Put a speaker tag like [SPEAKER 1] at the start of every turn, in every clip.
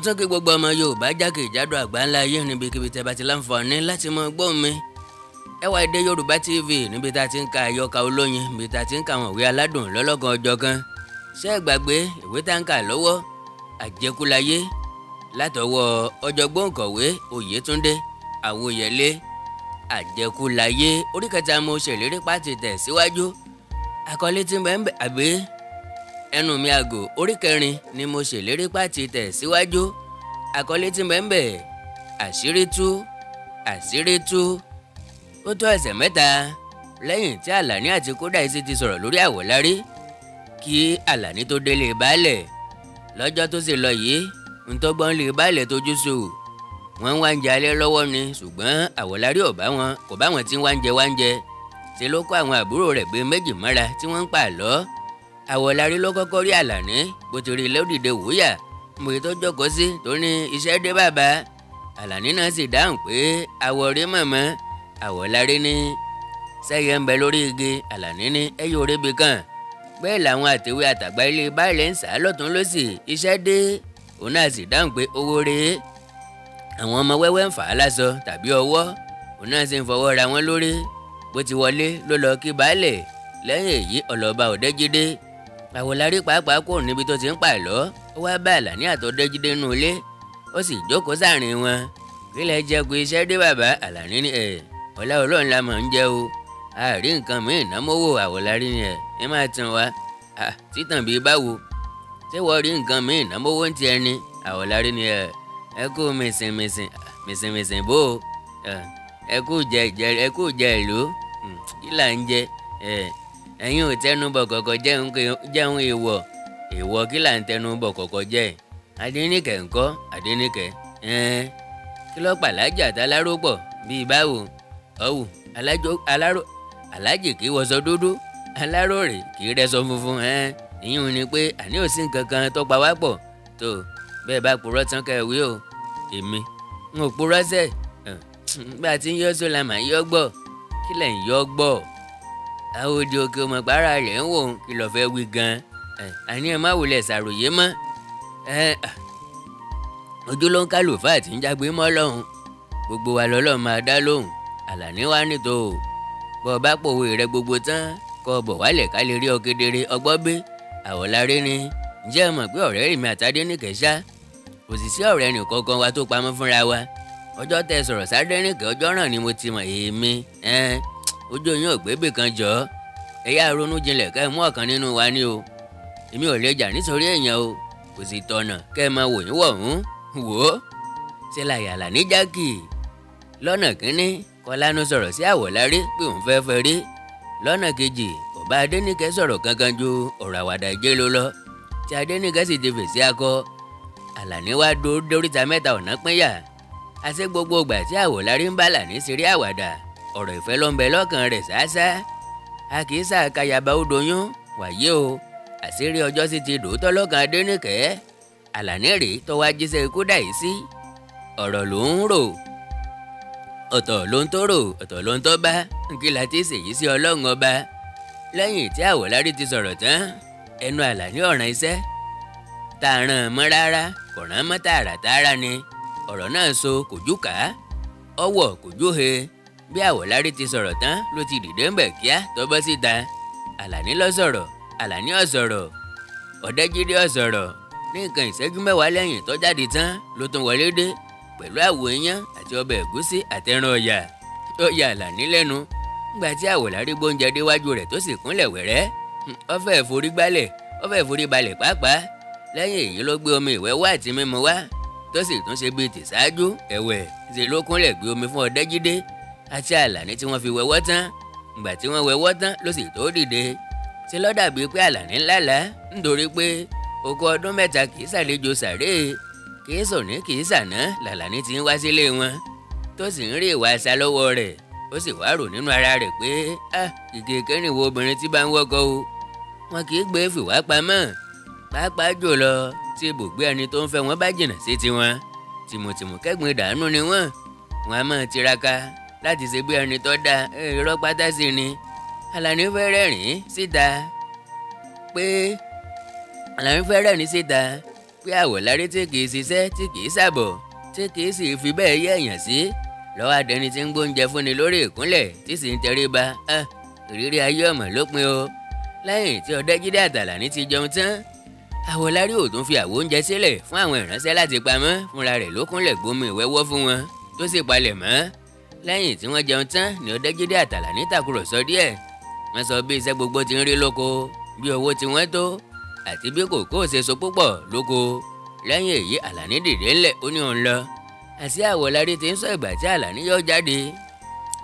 [SPEAKER 1] Tún kí gbogbo ọmọ Yorùbá jákèjádò àgbáńlá ayé níbikíbi tẹ́ bá ti láǹfààní láti mọ gbọ́ mi. Ẹwà Èdè Yorùbá TV níbi tá a ti ń ka àyọkà olóyin, níbi tá a ti ń ka àwọn ìwé aládùn lọ́lọ́kan ọjọ́ kan. Ṣé ẹ gbàgbé ìwé tá ń kà lọ́wọ́, Àjẹkúláyé, látọwọ́ ọ̀jọ̀gbọ́n òǹkọ̀wé Oyètúndé Àwòyẹlé? Àjẹkúláyé orí kẹta, mo ṣèlérí pàtì tẹ̀ síwájú. Àkọlé tí ń bẹ ń bẹ àbí ẹnu mi àgò, orí kẹrin ni mo ṣèlérí pàtì tẹ̀ síwájú. Àkọlé tí ń bẹ ń bẹ, Àṣírí tú, àṣírí tú. Ó tó ẹsẹ̀ 3 lẹ́yìn tí Àlàní àti Kódàísí ti sọ̀rọ̀ lórí Àwọ̀lárí kí Àlàní tó délé baálẹ̀. Lọ́jọ́ tó sì lọ yìí, ntọ́gbọ́n lè baálẹ̀ tójú sùn. Wọ́n ń wá ń jẹ alẹ́ lọ́wọ́ ni, ṣùgbọ́n Àwọ̀lárí ò bá wọn, kò bá wọn tí ń wá ń jẹ wá ń jẹ. Ṣe ló kó àwọn àbúrò rẹ̀ gbé méjì mọ́ra tí wọ́n ń pa àlọ́. Àwọ̀lárí ló kọ́kọ́ rí Àlàní. Bó ti rí lódìde wúyà mo tó jókòó sí tó ní iṣẹ́ dé bàbá. Àlàní náà sì dáhùn pé àwọ̀ rí mọ̀mọ́. Àwọ̀lárí ní sẹ́yẹ ń bẹ lórí igi. Àlàní ní ẹyẹ òrebi kan. Bẹ́ẹ̀ làwọn àtẹ̀wé àtàgbà ilé baálẹ̀ ń sá lọ́tún lọ́sì, iṣẹ́ dé. Òun náà sì dáhùn pé owó rèé. Àwọn ọmọ wẹ́wẹ́ ń fà á lásọ tàbí ọwọ́, òun náà sì ń fọwọ́ ra wọn lórí. Bó ti wọlé ló lọ kí baálẹ̀. Lẹ́yìn èyí, ọlọ́ba Ọ̀dẹ́jídé. Àwọ̀lárí pàápàá kò níbi tó ti ń pàlọ́, ó wá bá Àlàní àtọ̀dẹ́jídé nínú ilé, ó sì jókòó sáàrin wọn. Kílẹ̀ jẹ́ pé iṣẹ́ dé bàbá? Àlàní ní ẹ̀ ọlá Ọlọ́run la mọ̀ ń jẹ́ o, àárí nǹkan míì námọ́wò. Àwọ̀lárí ni ẹ̀ ẹ máa tàn wá títàn bíi báwo? Ṣé wọ́n rí nǹkan míì námọ́wò ń tiẹ̀ ni? Àwọ̀lárí ni ẹ̀ ẹ kú mìsìnmìsìn mìsìnmìsìn bó o, ẹ kú jẹ jẹ, ẹ kú jẹ ìlú, kí là ń jẹ? Ẹ̀yin ò tẹnu bọ̀ kọ̀kọ̀ jẹun èèwọ̀ èèwọ̀, kí là ń tẹnu bọ̀ kọ̀kọ̀ jẹ? Adéníkẹ̀ ńkọ́? Adéníkẹ̀ kí ló pàlájà tálárò pọ̀ bíi báwo? Ọ̀wù aláró alájì kì í wọṣọ dúdú, aláró rè kì í rẹṣọ funfun. Ìyún ni pé àní ò sí nǹkan kan tó pa wá pọ̀ tó bẹ́ẹ̀. Bá purọ́ tán kẹ́ ẹ wí o. Èmi n ò purọ́ sẹ́. Bá a ti ń yọ́ sólà mà ń yọ́ gbọ́. Kí lẹ̀ ń yọ́ gbọ́? Àwọn òde òkè ọmọ pàrà rẹ̀ ń wò ó. Kí lọ́ọ́ fẹ́ wí gan-an? Àní ẹ má wulẹ̀ ṣàròyé mọ́. Ojú ló ń kálùfáà tí ń jágbe mọ́ lọ́hùn, gbogbo wa lọ́lọ́run máa dá lóhùn. Àlàní wá nìtò o, bọ́ ọ bá pòwe rẹ gbogbo tán, kọ́ ọ bọ̀ wálẹ̀ ká lè rí ọ kedere ọgbọ́n bí. Àwọ̀lárí ni ǹjẹ́ ẹ mọ̀ pé ọ̀rẹ́ mi àtàdénìkẹ́ ṣá, kò sì sí ọ̀rẹ́ nìkankan wa tó pamọ́ fúnra wa. Ọjọ́ tẹ sọ̀rọ̀ sádẹ́nìkẹ́, ọjọ́ náà ni mo ti mọ̀. Èmi ojú yín ò gbébì kan jọ. Ẹ yá ronú jinlẹ̀ kẹ́ ẹ mú ọ̀kan nínú wa ní o. Èmi ò lè jà nítorí èèyàn o, kò sì tọ̀nà kẹ́ ẹ máa wò yín wọ̀ ń wò ó. Ṣe làyàlà ní jákì lọ́nà kínní, Kọlánú sọ̀rọ̀ sí Àwọ̀lárí pé òun fẹ́ fẹ́ rí. Lọ́nà kejì, kò bá Adéníkẹ́ sọ̀rọ̀ kankan ju ọ̀rọ̀ àwàdà ìjẹ́ ló lọ, tí Adéníkẹ́ sì ti fèsì akọ. Àlàní wá dó dóríta mẹ́ta ọ̀nà pínyà. Àṣé gbogbo ìgbà tí Àwọ̀lárí ń bá Àlàní ṣeré àwàdà, ọ̀rọ̀ ìfẹ́ ló ń bẹ lọ́kàn rẹ̀ ṣáṣá. A kì í ṣàkàyàbá ó doyún wàyé o. Àṣírí ọjọ́ sì ti dòótọ́ lọ́kàn Adéníkẹ́. Àlàní rèé tó wá jíṣẹ́ ikú dà yìí sí. Ọ̀rọ̀ ló ń rò, ọ̀tọ̀ ló ń tó rò, ọ̀tọ̀ ló ń tọ́ bá. Kí la ti ṣèyí sí, Ọlọ́run ọba? Lẹ́yìn tí Àwọ̀lárí ti sọ̀rọ̀ tán, ẹnu Àlàní ọ̀ràn iṣẹ́ tá a ràn mọ́ rárá, kò rán mọ́ tààràtààrà ni. Ọ̀rọ̀ náà so kò jú ká ọwọ́ kò jú he. Bí Àwọ̀lárí ti sọ̀rọ̀ tán ló ti dìde ń bẹ̀ kíá tó bọ́ síta. Àlàní ló sọ̀rọ̀, Àlàní ò sọ̀rọ̀, Ọ̀dẹ́jídé ò sọ̀rọ̀. Ní nǹkan ìṣẹ́jú 10 lẹ́yìn tó jáde tán ló tún wọlé dé pẹ̀lú àwo iyán àti ọbẹ̀ ẹ̀gúsí àtẹran ọ̀yà. Ó ya Àlàní lẹ́nu nígbà tí Àwọ̀lárí gbóúnjẹ déwájú rẹ̀ tó sì kúnlẹ̀ wẹ̀rẹ́. Ó fẹ́ forí gbálẹ̀, ó fẹ́ forí balẹ̀ pàápàá. Lẹ́yìn èyí ló gbé omi ìwẹ̀ wá àti mímu wá, tó sì tún ṣe bíi tìṣáájú. Ẹ̀wẹ̀ ṣe ló kúnlẹ̀ gbé omi fún Ọ̀dẹ́jídé àti Àlàní tí wọ́n fi wẹ̀wọ́ tán. Ìgbà tí wọ́n wẹ̀wọ́ tán ló sì tó dìde. Ṣe ló dàbí pé Àlàní ńlá, nítorí pé oko ọdún 3 kì í ṣàlejò sàréè. Kì í sòní kì í sàná làlàní ti ń wá sílé wọn, tó sì ń rí ìwà àṣà lọ́wọ́ rẹ̀. Ó sì wá rò nínú ara rẹ̀ pé ah, kìkì kẹ́rìnwó obìnrin tí bá ń wọ́kọ̀ o, wọn kì í gbé fìwá pamọ́, pàápàá jùlọ tí ibùgbé ẹni tó ń fẹ́ wọn bá jìnnà sí tiwọn. Tìmùtìmù kẹ́gbin dànù ni wọ́n. Wọn a máa tiraka láti ṣe bí ẹni tó dáa, irọ́ pátá sí ni. Àlàní fẹ́ rẹ́rìn-ín síta pé Àlàní fẹ́ rẹ́rìn-ín síta pé Pé Àwọ̀lárí tí kìí ṣiṣẹ́, tí kìí ṣàbọ̀, tí kìí sì fi bẹ́ẹ̀ yẹ èèyàn sí, lọ́wọ́ adẹni tí ń gbóúnjẹ fúnni lórí ìkúnlẹ̀ tí sì ń tẹríba. Ìrírí ayé ọmọ lópin o. Lẹ́yìn tí Ọdẹ́jídé àtàlàní ti jẹun tán, Àwọ̀lárí ò tún fi àwo oúnjẹ sílẹ̀ fún àwọn ìránṣẹ́ láti pamọ́, fúnra rẹ̀ ló kúnlẹ̀ gbómi ìwẹ́wọ́ fún wọn tó sì palẹ̀ mọ́. Lẹ́yìn tí wọ́n jẹun tán ni Ọdẹ́jídé àtàlàní tàkùrọ̀sọ díẹ̀. Wọ́n sọ bí iṣẹ́ gbogbo ti ń rí lóko, bí owó tí wọ́n tó, àti bí kòkó ṣe so púpọ̀ lóko. Lẹ́yìn èyí Àlàní dìde ńlẹ̀, ó ní òun lọ. Àti Àwọ̀lárí ti ń sọ ìgbà tí Àlàní yóò jáde.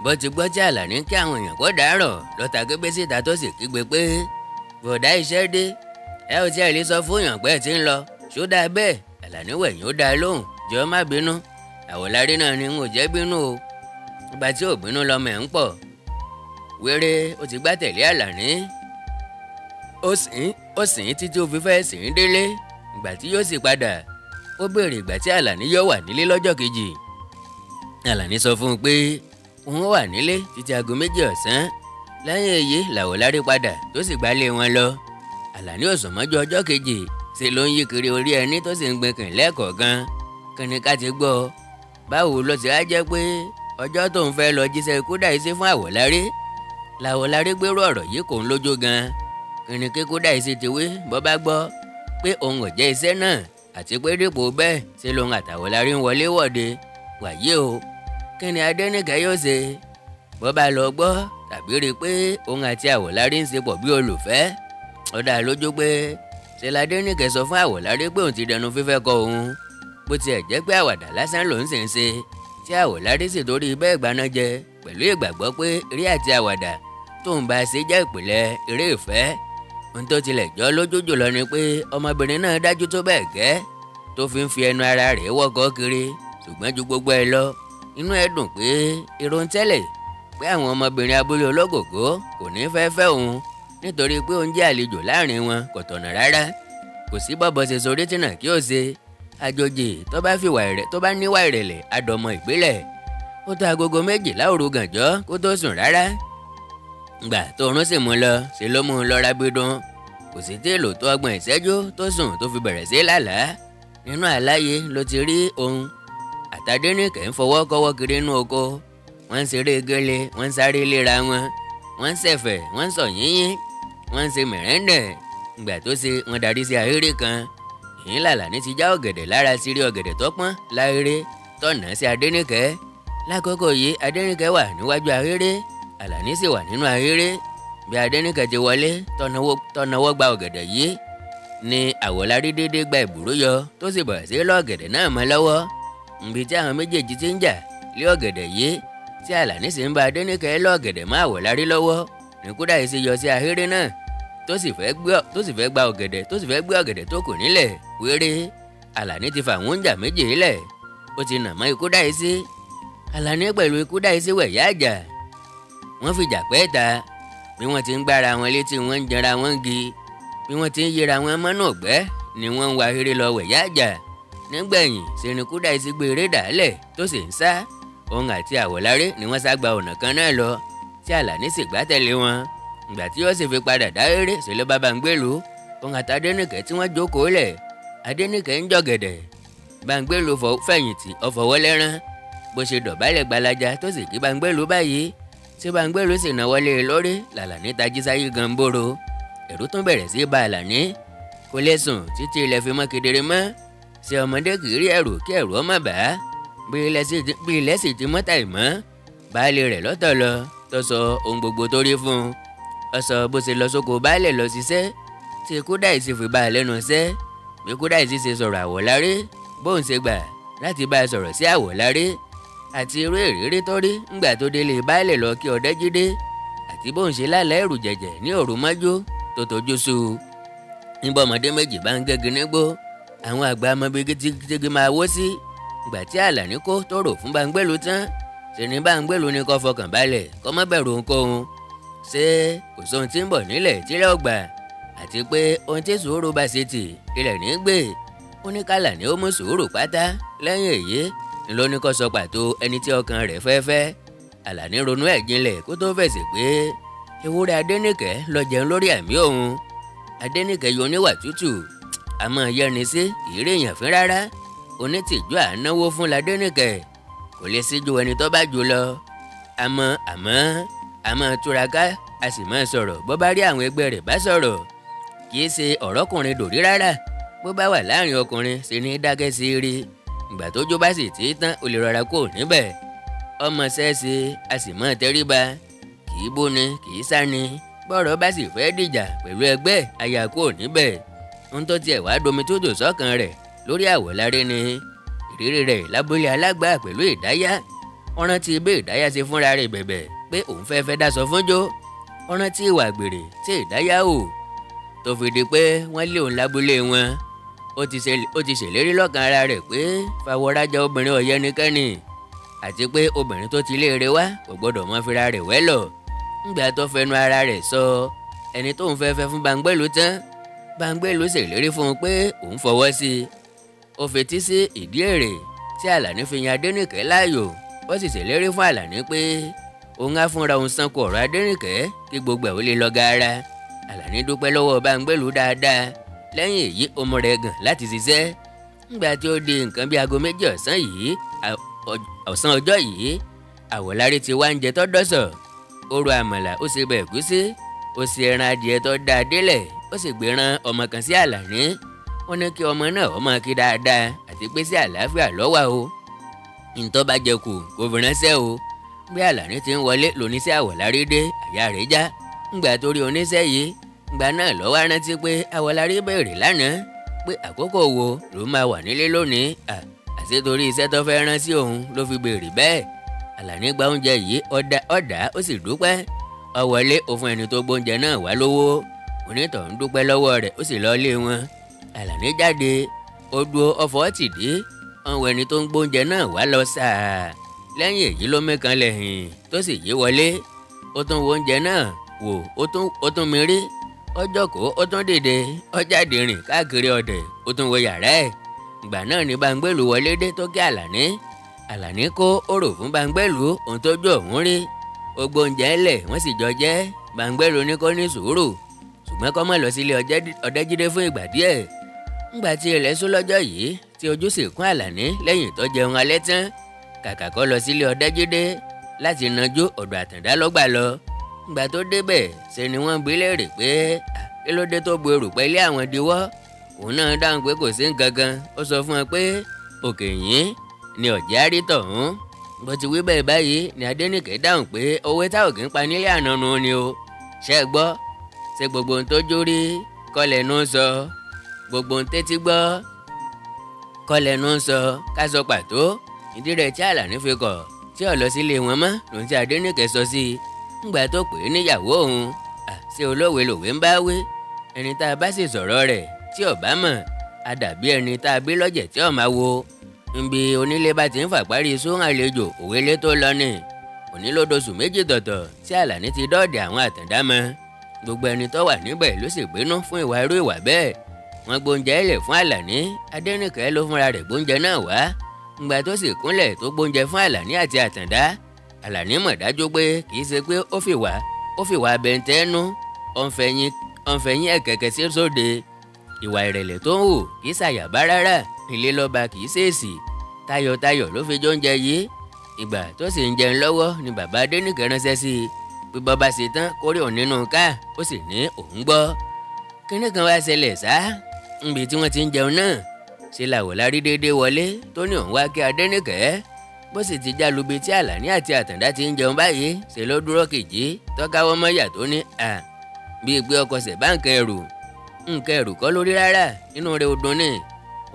[SPEAKER 1] Bó ti gbọ́ tí Àlàní kí àwọn èèyàn kó dàárọ̀, lọ́ta kébé síta tó sì kígbe pé bọ̀dá iṣẹ́ dé, ẹ ò tiẹ̀ lè sọ fún èèyàn pé ẹ ti ń lọ, ṣó dáa bẹ́ẹ̀? Àlàní wẹ̀yìn ó dáa lóhùn, jọ̀ọ́ má bínú. Àwọ̀lárí náà ni n ò jẹ́ bínú o. Ìgbà tí ò bínú lọmọ ẹ̀ ń pọ̀. Wéré ó ti gbá tẹ̀lé Àlàní. Ó sìn títí ó fi fẹ́ sìn délé. Ìgbà tí yóò sì padà, ó béèrè ìgbà tí Àlàní yóò wà nílé lọ́jọ́ kejì. Àlàní sọ fún un pé òun wà nílé títí aago 2 ọ̀sán. Lẹ́yìn èyí làwọ̀lárí padà tó sì gbálé wọn lọ. Àlàní ò sùn mọ́jú ọjọ́ kejì, ṣe ló ń yí kiri orí ẹni tó sì ń gbin lẹ́ẹ̀kọ̀ọ̀kan. Kíni ká ti gbọ́? Báwo ló ti á jẹ́ pé ọjọ́ tó ń fẹ́ lọ jíṣẹ́ ikú dàísí fún Àwọ̀lárí? Làwọ̀lárí gbérú ọ̀rọ̀ yìí kò ń lójú gan. Kíni kíkú dàísí ti wí bọ́ bá gbọ́ pé òun ò jẹ́ iṣẹ́ náà, àti pé dípò bẹ́ẹ̀ ṣe lòun àtàwọ̀lárí ń wọlé wọ̀de. Wàyí o, kíni Adéníkẹ́ yóò ṣe bọ́ bá lọ gbọ́ tàbí rí i pé òun àti Àwọ̀lárí ń ṣe pọ̀ bí olùfẹ́? Ó dá lójú pé ṣe l'Adéníkẹ́ sọ fún Àwọ̀lárí pé òun ti dẹnu fífẹ́ kọ òun, bó tiẹ̀ jẹ́ pé àwàdà lásán lòun sì ń ṣe, tí Àwọ̀lárí sì torí bẹ́ẹ̀ gbaná jẹ pẹ̀lú ìgbàgbọ́ pé eré àti àwàdà tóun bá ṣe jẹ́ ìpìlẹ̀ eré ìfẹ́. Ohun tó tilẹ̀ jọ lójú jùlọ ni pé ọmọbìnrin náà dájú tó bẹ́ẹ̀ gẹ́ tó fi ń fi ẹnu ara rẹ̀ wọ́kọ̀ kiri. Ṣùgbọ́n ju gbogbo ẹ lọ, inú ẹ dùn pé irun tẹ́lẹ̀ pé àwọn ọmọbìnrin abúlé ológògó kò ní fẹ́ fẹ́ òun nítorí pé òun jẹ́ àlejò láàrin wọn kò tọ̀nà rárá. Kò sí bọ́bọ̀ ṣe sorí tìǹà kí ó ṣe àjòjì tó bá níwà ìrẹ̀lẹ̀ àdọ̀mọ̀ ìgbélẹ̀. Ó tó agogo 12 òru gànjọ́ kó tó sùn rárá. Gbà tóorun sì mú lọ, ṣe ló mú un lọ rábídùn. Kò sì tí ì lò tó 30 ìṣẹ́jú tó sùn tó fi bẹ̀rẹ̀ sí lálàá. Nínú àláyé ló ti rí òun àtàdéníkẹ́ ń fọwọ́ kọ́wọ́ kiri inú oko. Wọ́n ń ṣeré gẹ́lẹ́, wọ́n ń sáré léra wọn, wọ́n ń ṣẹ̀fẹ̀, wọ́n ń sọ yínyín, wọ́n ń ṣe mẹ̀rẹ́ndẹ̀. Ìgbà tó ṣe wọ́n darí sí ahéré kan. Ìyín l'Àlàní ti já ọ̀gẹ̀dẹ̀ lára sírí ọ̀gẹ̀dẹ̀ tó pọ́n láhéré tọ̀nà sí Adéníkẹ́. Lákòókò yìí Adéníkẹ́ wà níwájú ahéré, Àlàní sì wà nínú ahéré. Bí Adéníkẹ́ ti wọlé tọ̀nàwọ́ gba ọ̀gẹ̀dẹ̀ yìí ni Àwọ̀lárí dédé gba ìbúrú yọ tó sì bẹ̀rẹ̀ sí lọ́ọ̀gẹ̀dẹ̀ náà mọ́ lọ́wọ́. Níbi tí àwọn méjèèjì ti ń jà lé ọ̀gẹ̀dẹ̀ yìí tí Àlàní sì ń bá Adéníkẹ́ lọ́ọ̀gẹ̀dẹ̀ mọ́ Àwọ̀lárí lọ́wọ́, ní Kúdàísí sì yọ sí ahéré náà tó sì fẹ́ gba ọ̀gẹ̀dẹ̀ tó sì fẹ́ gbé ọ̀gẹ̀dẹ̀ tó kù nílẹ̀ wéré. Àlàní ti fà wọ́n jà méjì lẹ̀, ó ti nà mọ́ Ikúdáìsí. Àlàní pẹ̀lú Ikúdáìsí wẹ̀yà àjà, wọ́n fìjà pẹ́ ta. Bí wọ́n ti ń gbára wọn létí wọ́n ń jẹra wọn gi, bí wọ́n ti ń yẹra wọn mọ́nú ọ̀gbẹ́ ni wọ́n ń wa eré lọ wẹ̀yà àjà. Nígbẹ̀yìn ṣe ni Kúdáìsí gbé eré dàálẹ̀ tó sì ń sá. Òun àti Àwọ̀lárí ni wọ́n sá gba ọ̀nà kan náà lọ tí Àlàní sì gbá tẹ̀lé wọn. Ìgbà tí ó sì fi padà dá eré ṣe ló bá Báńgbélú òun àti Adéníkẹ́ tí wọ́n jókòó lẹ̀. Adéníkẹ́ ń jọ̀gẹ̀dẹ̀, Báńgbélú fẹ̀yìntì ọ̀fọ̀wọ́lẹ́rán. Bó ṣe dọ̀bálẹ̀ gbalaja tó sì kí Báńgbélú báyìí tí Báńgbélú sì náwó lé e lórí, l'Àlàní tají sáyé gànbóró. Ẹ̀rù tún bẹ̀rẹ̀ sí bá Àlàní, kò lè sùn títí ilẹ̀ fi mọ́ kedere mọ́. Ṣé ọmọdé kì í rí ẹ̀rù kí ẹ̀rù ọmọ bá? Bí ilẹ̀ sì ti mọ́ tàì mọ́, baálé rẹ̀ lọ́tọ̀ lọ tó sọ ohun gbogbo tó rí fún un. Ó sọ bó ṣe lọ sóko baálé lọ ṣiṣẹ́ tí Kúdáìsí fi bá a lẹ́nu iṣẹ́. Bí Kúdáìsí ṣe sọ̀rọ̀ Àwọ̀lárí, bóun ṣe gbà láti bá a sọ̀rọ̀ sí Àwọ̀lárí, àti irú ìrírí tó rí ńgbà tó délé baálé lọ kí Ọdẹ́jídé, àti bóun ṣe lálẹ́ ẹ̀rù jẹ̀jẹ̀ ní òru mọ́jú tó tójú sú. Níbo ọmọdé méjì bá ń gẹ́gi nígbó, àwọn àgbà ọmọbìnrin tígi máa wó sí. Ìgbà tí Àlàní kó tó rò fún Báńgbélú tán, ṣe ni Báńgbélú ní kó fọkàn balẹ̀ kó má bẹ̀rù ohunkóhun. Ṣé kò sóhun tí ń bọ̀ nílẹ̀ tílẹ̀ ọgbà, àti pé ohun tí sùúrù bá ṣe tì ilẹ̀ ní gbé. Ó ní k'Àlàní ó mú sùúrù pátá. Lẹ́yìn èyí ni ló ní kó sọ pàtó ẹni tí ọkàn rẹ̀ fẹ́ fẹ́. Àlàní ronú ẹ̀ jinlẹ̀ kó tó fèsì pé ewúrẹ́ Adéníkẹ́ lọ jẹun lórí ẹ̀mí òun. Adéníkẹ́ yọ oníwà tútù, Àmọ́ yẹni sí kì í rèèyàn fín rárá. Onítìjú ànáwó fún Ládéníkẹ́, kò lè síjú ẹni tó bá jù lọ. Àmọ́ àmọ́ àmọ́ túraká, a sì máa sọ̀rọ̀ bó bá rí àwọn ẹgbẹ́ rẹ̀ bá sọ̀rọ̀. Kì í ṣe ọ̀rọ̀kùnrin dòrí rárá, bó bá wà láàrin ọkùnrin ṣe ní dákẹ́ sí rí. Ìgbà tójú bá sì ti tán, ó lè rọra kó níbẹ̀. Ọmọ ṣẹ́ẹ̀ṣe, a sì máa tẹríba, kì í bóni kì í sáni. Bọ́rọ̀ bá sì fẹ́ dìjà pẹ̀lú ẹgbẹ́, àyà kó níbẹ̀. Ohun tó tiẹ̀ wá domi tó dò sọ́kàn rẹ̀ lórí Àwọ̀lárí ni ìrírí rẹ̀ lábúlé alágbà pẹ̀lú Ìdáyà. Ó rántí bí Ìdáyà ṣe fúnra rẹ̀ bẹ̀bẹ̀ pé òun fẹ́ fẹ́ dáṣọ fúnjó. Ó rántí ìwà àgbèrè tí Ìdáyà hù tó fi di pé wọ́n lé òun lábúlé wọn. Ó ti ṣèlérí lọ́kàn ara rẹ̀ pé fàwọ̀rajà obìnrin ọ̀yẹ́ nìkẹ́ni, àti pé obìnrin tó ti léèrè wá kò gbọ́dọ̀ mọ́ fira rẹ̀ wẹ́lọ̀. Ńgbà tó fẹnu ara rẹ̀ sọ ẹni tóun fẹ́ fẹ́ fún Báńgbẹ́lú tán, Báńgbẹ́lú ṣèlérí fún un pé òun fọwọ́ sí i. Ó fetí sí ìdí èrè tí Àlàní fi yan Adéníkẹ́ láàyò. Ó sì ṣèlérí fún Àlàní pé òun á fúnra òun sanko ọ̀rọ̀ Adéníkẹ́ kí gbogbo ẹ̀ ó lè lọ gaara. Àlàní dúpẹ́ lọ́wọ́ Báńgbẹ́lú dáadáa. Lẹ́yìn èyí ó mú rẹ̀ gàn láti ṣiṣẹ́. Ńgbà tí ó di nǹkan bí aago 2 ọ̀sán yìí, ọ̀sán ọjọ́ yìí, Àwọ̀lárí ti wá ń jẹ tó dọ́sọ̀. Ó ro àmàlà, ó ṣe bẹ̀ ẹ̀gúsí, ó ṣe ẹran adìẹ tó dáa délẹ̀, ó sì gbé ran ọmọ kan sí Àlàní. Ó ní kí ọmọ náà ọmọ kí dáadáa àti pé sí àlàáfíà lọ́wọ́ o. Ntọ́ bá jẹ kù kò fi ránṣẹ́ o. Bí Àlàní ti ń wọlé lóníṣẹ́ Àwọ̀lárí dé, àyà rẹ̀ já. Ńgbà tó rí oníṣẹ́ yìí, ńgbà náà ló wá rántí pé Àwọ̀lárí béèrè lánàá pé àkókò wo ló máa wà nílé lónìí. Àṣé torí iṣẹ́ tó fẹ́ rán sí òun ló fi béèrè bẹ́ẹ̀. Àlàní gba oúnjẹ yìí, ọ̀dà ó sì dúpẹ́. Ó wọlé, ó fún ẹni tó gbóúnjẹ náà wá lówó. Onítọ̀hún dúpẹ́ lọ́wọ́ rẹ̀, ó sì lọ lé wọn. Àlàní jáde, ó dúró ọ̀fọ̀ tì dé, ọ̀hún ẹni tó ń gbóúnjẹ náà wá lọ sáà. Lẹ́yìn èyí ló mẹ́kan lẹ́yìn tó sì yí wọlé. Ó tún wo oúnjẹ náà wò, ó tún mi rí. Ó jókòó, ó tún dìde, ó jáde rìn káàkiri ọ̀dẹ̀, ó tún wo yàrá ẹ̀. Ìgbà náà ni Báńgbẹ́lú wọlé dé tó kí Àlàní. Àlàní kó òrò fún Báńgbẹ́lú ohun tó jó òun rí. Ó gbóúnjẹ lẹ̀, wọ́n sì jọ jẹ. Báńgbẹ́lú ní kó ní sùúrù, ṣùgbọ́n kó má lọ sílé Ọ̀dẹ́jídé fún ìgbà díẹ̀. Ńgbà tí ilẹ̀ ṣú lọ́jọ́ yìí tí ojú sì kún Àlàní lẹ́yìn tó jẹun alẹ́ tán, kàkà kó lọ sílé Ọ̀dẹ́jídé láti nàjú ọ̀dọ̀ Àtàndá lọ́gbà lọ. Ńgbà tó débẹ̀ ṣe ni wọ́n bi léèrè pé kí ló dé tó bu erùpẹ̀ ilé àwọn diwọ́. Òun náà dáhùn pé kò sí nǹkan kan. Ó sọ fún wọn pé òkè yín ni ọ̀jẹ̀ á rí tọ̀hún. Bó ti wí bẹ́ẹ̀ báyìí ni Adéníkẹ́ dáhùn pé owó tá òkè ń pa nílé àná nu ni o. Ṣé ẹ gbọ́? Ṣé gbogbo ohun tó jó rí kọ́ lẹ́nu ń sọ? Gbogbo ohun tẹ́tí gbọ́ kọ́ lẹ́nu ń sọ? Ká sọ pàtó ìdí rẹ̀ tí Àlàní fi kọ̀ tí ò lọ sílé wọn mọ́ lòun tí Adéníkẹ́ sọ sí i. Ńgbà tó pè é níyàwó òun, ṣé olówe lòwe ń bá wí? Ẹni tá a bá sì sọ̀rọ̀ rẹ̀ tí ò bá mọ̀, a dàbí ẹni tá a bí lọ́jẹ̀ tí ò máa wo. Nbi onílé bá ti ń fàparí sóhun àlejò òwélé tó lọ ni. Òní ló dosù 2 tọ̀tọ̀ tí Àlàní ti dọ́ọ̀dẹ̀ àwọn Àtàndá mọ́. Gbogbo ẹni tó wà níbẹ̀ ló sì gbénú fún ìwà irú ìwà bẹ́ẹ̀. Wọ́n gbóúnjẹ lẹ̀ fún Àlàní, Adéníkẹ́ ló fúnra rẹ̀ gbóúnjẹ náà wá. Ńgbà tó sì kúnlẹ̀ tó gbóúnjẹ fún Àlàní àti Àtàndá, Àlàní mọ̀ dájú pé kì í ṣe pé ó fìwà bẹ̀ǹtẹ́ nú, ó ń fẹ̀yìn ẹ̀kẹ̀kẹ̀ sí sóde. Ìwà ìrẹ̀lẹ̀ tó ń hù kì í ṣàyàbá rárá, ilé lọ́ba kì í ṣèèṣì. Tayọ̀tayọ̀ ló fi jóúnjẹ yìí. Ìgbà tó sì ń jẹun lọ́wọ́ ni bàbá Adéníkẹ́ ránṣẹ́ sí i pé bọ́ba ṣe tán kórè òun nínú ká, ó sì ní òun gbọ́. Kínní kan wá ṣẹlẹ̀ sá, níbi tí wọ́n ti ń jẹun náà ṣe làwọ̀lárí déédéé wọlé tó ní òun wá kí Adéníkẹ́. Bó sì ti já lubi tí Àlàní àti Àtàndá ti ń jẹun báyìí ṣe ló dúró kìjì tọ́káwọ́ mọ́yà tó ní à bíi pé ọkọ̀ ṣẹ̀ bá nǹkan ẹrù. Nǹkan ẹrù kọ́ lórí rárá, inú rẹ̀ ò dùn ní.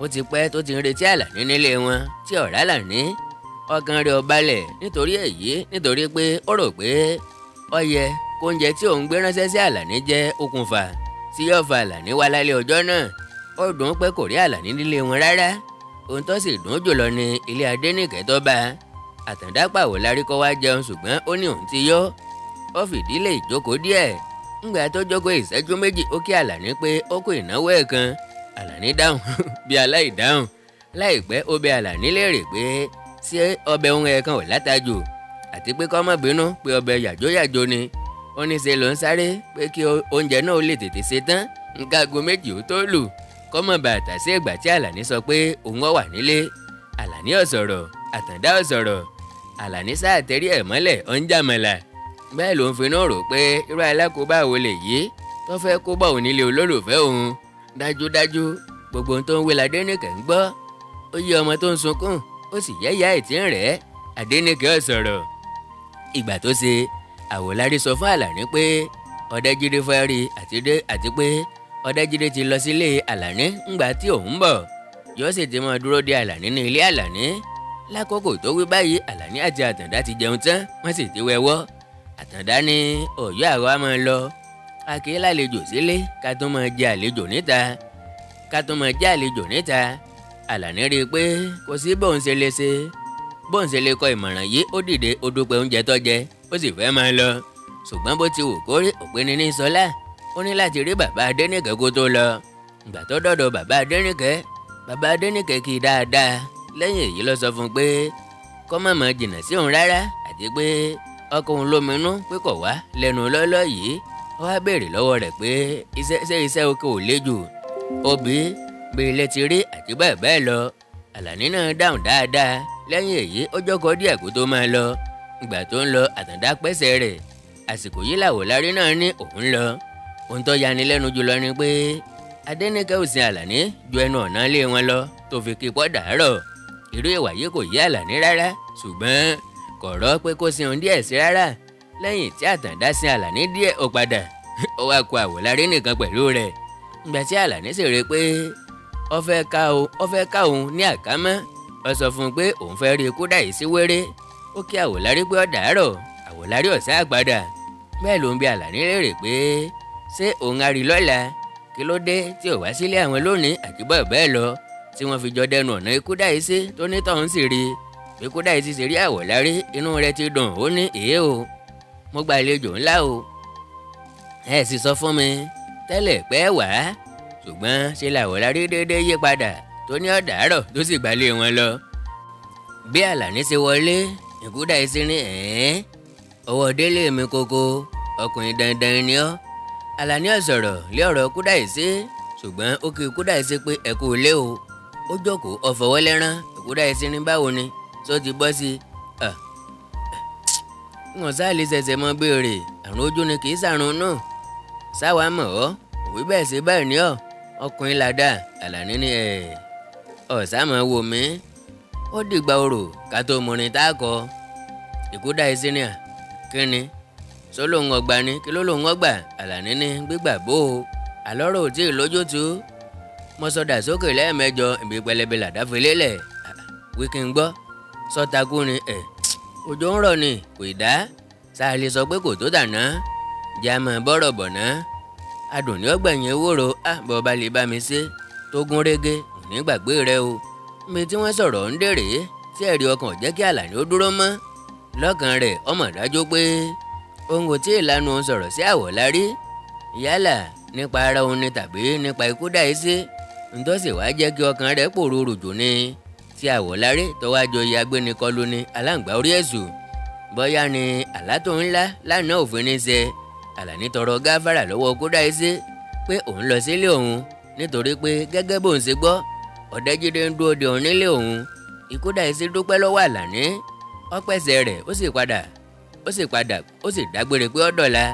[SPEAKER 1] Ó ti pẹ́ tó ti ń retí Àlàní nílé wọn tí ọ̀rá Àlàní. Ọkàn rẹ̀ ò balẹ̀ nítorí èyí, nítorí pé ó rò pé ó yẹ kóúnjẹ tí òun gbé ránṣẹ́ sí Àlàní jẹ́ okùnfà tí yóò fa Àlàní wá lálẹ́ ọjọ́ náà. Ó dùn pé kò rí Àlàní nílé wọn rárá. Ohun tó sì dùn jùlọ ni ilé Adéníkẹ́ tó bá. Àtàndá pàwọ̀lárí kó wá jẹun, ṣùgbọ́n ó ní òun ti yó. Ó fìdílé ìjókòó díẹ̀. Ńgbà tó jókòó ìṣẹ́jú 2 ó kí Àlàní pé ó kó ìnáwó ẹ̀ kan. Àlàní dáhùn bí aláìdáhùn. Láìpẹ́ ó bẹ̀ Àlàní léèrè pé ṣé ọbẹ̀ ohun ẹ̀kan ò látajù, àti pé kó má bínú pé ọbẹ̀ yàjóyàjó ni. Ó ní ṣe ló ń sáré pé kí oúnjẹ náà ó lè tètè ṣe tán nǹkan aago 2 ó tó lù. Kọ́mọ̀ bàtà sí ìgbà tí Àlàní sọ pé òun ó wà nílé. Àlàní ò sọ̀rọ̀, Àtàndá ò sọ̀rọ̀. Àlàní sáà tẹrí ẹ̀ mọ́lẹ̀ ó ń jàmọ̀là. Bẹ́ẹ̀ ló ń finú rò pé irú alákòóbá wo lè yí tó fẹ́ kó bá òun nílé olólùfẹ́ òun. Dájúdájú gbogbo ohun tó ń wí l'Adéníkẹ́ ń gbọ́. Ó yí ọmọ tó ń sunkún, ó sì yẹ́yà ẹ̀ tí ń rẹ̀. Adéníkẹ́ ò sọ̀rọ̀. Ìgbà tó ṣe, Àwòlárí sọ fún Àlàní pé Ọ̀dẹ́jídé fẹ́ rí àti pé Ọ̀dẹ́jídé ti lọ sílé Àlàní ńgbà tí òun bọ̀. Yóò sì ti máa dúró de Àlàní ní ilé Àlàní. Lákòókò tó wí báyìí, Àlàní àti Àtàndá ti jẹun tán, wọ́n sì ti wẹwọ́. Àtàndá ní ọ̀yọ́ àwa máa lọ. A kì í lálejò sílé ká tó máa jẹ àlejò níta. Ká tó máa jẹ àlejò níta. Àlàní rí i pé kò sí bóun ṣe lè ṣe. Bóun ṣe lè kọ ìmọ̀ràn yìí, ó dìde, ó dúpẹ́ oúnjẹ tó jẹ, ó sì fẹ́ máa lọ. Ṣùgbọ́n bó ti wù kó rí, òpin ní sọlá. Ó ní láti rí bàbá Adéníkẹ́ kó tó lọ. Ìgbà tó dọ̀dọ̀ bàbá Adéníkẹ́, bàbá Adéníkẹ́ kì í dáadáa. Lẹ́yìn èyí ló sọ fún un pé kó má máa jìnnà sí òun rárá, àti pé ọkọ òun lóminú pé kò wá lẹ́nu lọ́lọ́ yìí. Ó wá béèrè lọ́wọ́ rẹ̀ pé iṣẹ́ oko ò le jù, òbí bí ilé ti rí àti bẹ́ẹ̀ bẹ́ẹ̀ lọ. Àlàní náà dáhùn dáadáa. Lẹ́yìn èyí ó jókòó díẹ̀ kó tó máa lọ. Ìgbà tó ń lọ, Àtàndá pẹ́sẹ̀ rẹ̀. Àsìkò yìí l'Àwòlárí náà ní òun lọ. Ohun tó yani lẹ́nu jùlọ ni pé Adéníkẹ́ ò sin Àlàní ju ẹnu ọ̀nà ilé wọn lọ tó fi kí pọ́ dàárọ̀. Irú ìwà yìí kò yé Àlàní rárá, ṣùgbọ́n kò rọ́ pé kó sin òun díẹ̀ sí rárá. Lẹ́yìn tí Àtàndá sin Àlàní díẹ̀, ó padà ó wá kó Àwòlárí nìkan pẹ̀lú rẹ̀. Ìgbà tí Àlàní sì rí pé ó fẹ́ ká òun ní àkámọ́, ó sọ fún un pé òun fẹ́ rí ikú dà yìí sí wéré. Ó kí Àwòlárí pé ó dàárọ̀. Àwòlárí ò sá padà. Bẹ́ẹ̀ ló ń bi Àlàní léèrè pé ṣé òun á rí lọ́la, kí ló dé tí ò wá sílé àwọn lónìí àti bẹ́ẹ̀ bẹ́ẹ̀ lọ, tí wọ́n fi jọ dẹnu ọ̀nà ikú dà yìí sí tó ní tọ̀hún sì rí. Bí ikú dà yìí sì ṣe rí Àwòlárí, inú rẹ̀ ti dùn. Ó ní èé o, mo gba àlejò ńlá o, ẹ sì sọ fún mi tẹ́lẹ̀ pẹ́ wá. Ṣùgbọ́n ṣe l'Àwòlárí déédéé yí padà tó ní ó dàárọ̀ tó sì gbalé wọn lọ. Bí Àlàní ṣe wọlé, ikú dà yìí sí ní ẹ̀ẹ́n, ọwọ́ délé mi koko, ọkùnrin dandan ni ọ́. Àlàní ò sọ̀rọ̀ lé ọ̀rọ̀ ikú dà yìí sí, ṣùgbọ́n ó kí ikú dà yìí sí pé ẹ kú ilé o. Ó jókòó, ó fọwọ́ lẹ́rán. Ikú dà yìí sí ní báwo ni tó ti bọ́ sí i. Wọ́n sá lè ṣẹ̀ṣẹ̀ mọ béèrè, àrùn ojú ni kì í ṣàrùn náà. Sáwa mọ̀ ọ́, òwí bẹ́ẹ̀ ṣe bẹ́ẹ̀ ni ọ́, ọkùnrin làdá. Àlàní ní ẹ̀ ọ̀sá mọ̀ wò mí. Ó dìgbà orò ká tó mọrin tá a kọ. Ikú dà yìí sí ní à, kí ni? Sọ lóun ọgbà ni, kí ló lóun ọgbà? Àlàní ní gbígbà bó o, àlọ́rọ̀ ò tí ì lójútu. Mo sọdà sókè lẹ́ẹ̀mẹjọ, ibi pẹlẹbẹ làdá fi lélẹ̀. Wí kí n gbọ́, sọtakú ni ẹ̀, òjò ń rọ̀ ni, kò ì dá. Sáà lè sọ pé kò tó dàná, jẹ́ àmọ́ bọ́rọ̀ bọ̀ ná. Adùn ní ọgbẹ̀yìn ewúro, á bọ̀ bá lè bá mi ṣe tó gún régé, ò ní gbàgbé rẹ o. Níbi tí wọ́n sọ̀rọ̀ ń dèrè, tí ẹ̀rí ọkàn ò jẹ́ kí Àlàní ó dúró mọ́. Lọ́kàn rẹ̀, ó mọ̀ dájú pé òun kò tí ì lanu òun sọ̀rọ̀ sí Àwòlárí, yálà nípa ara òun ni tàbí nípa ikú dà yìí sí. Ntọ́sí wàá jẹ́ kí ọkàn rẹ̀ pòrúurú jù ni tí Àwòlárí tó wá joyè agbénikọlù ni aláǹgbá orí èṣù. Bóyá ni àlá tó ńlá lánàá òfin ní ṣe. Àlàní tọrọ gáfárà lọ́wọ́ ikú dà yìí sí pé òun lọ sílé òun nítorí pé gẹ́gẹ́ bóun ṣe gbọ́, Ọ̀dẹ́jídé ń dúró de òun nílé òun. Ikú dà yìí sí dúpẹ́ lọ́wọ́ Àlàní, ó pẹ̀sẹ̀ rẹ̀, ó sì dágbére pé ó dọ̀la.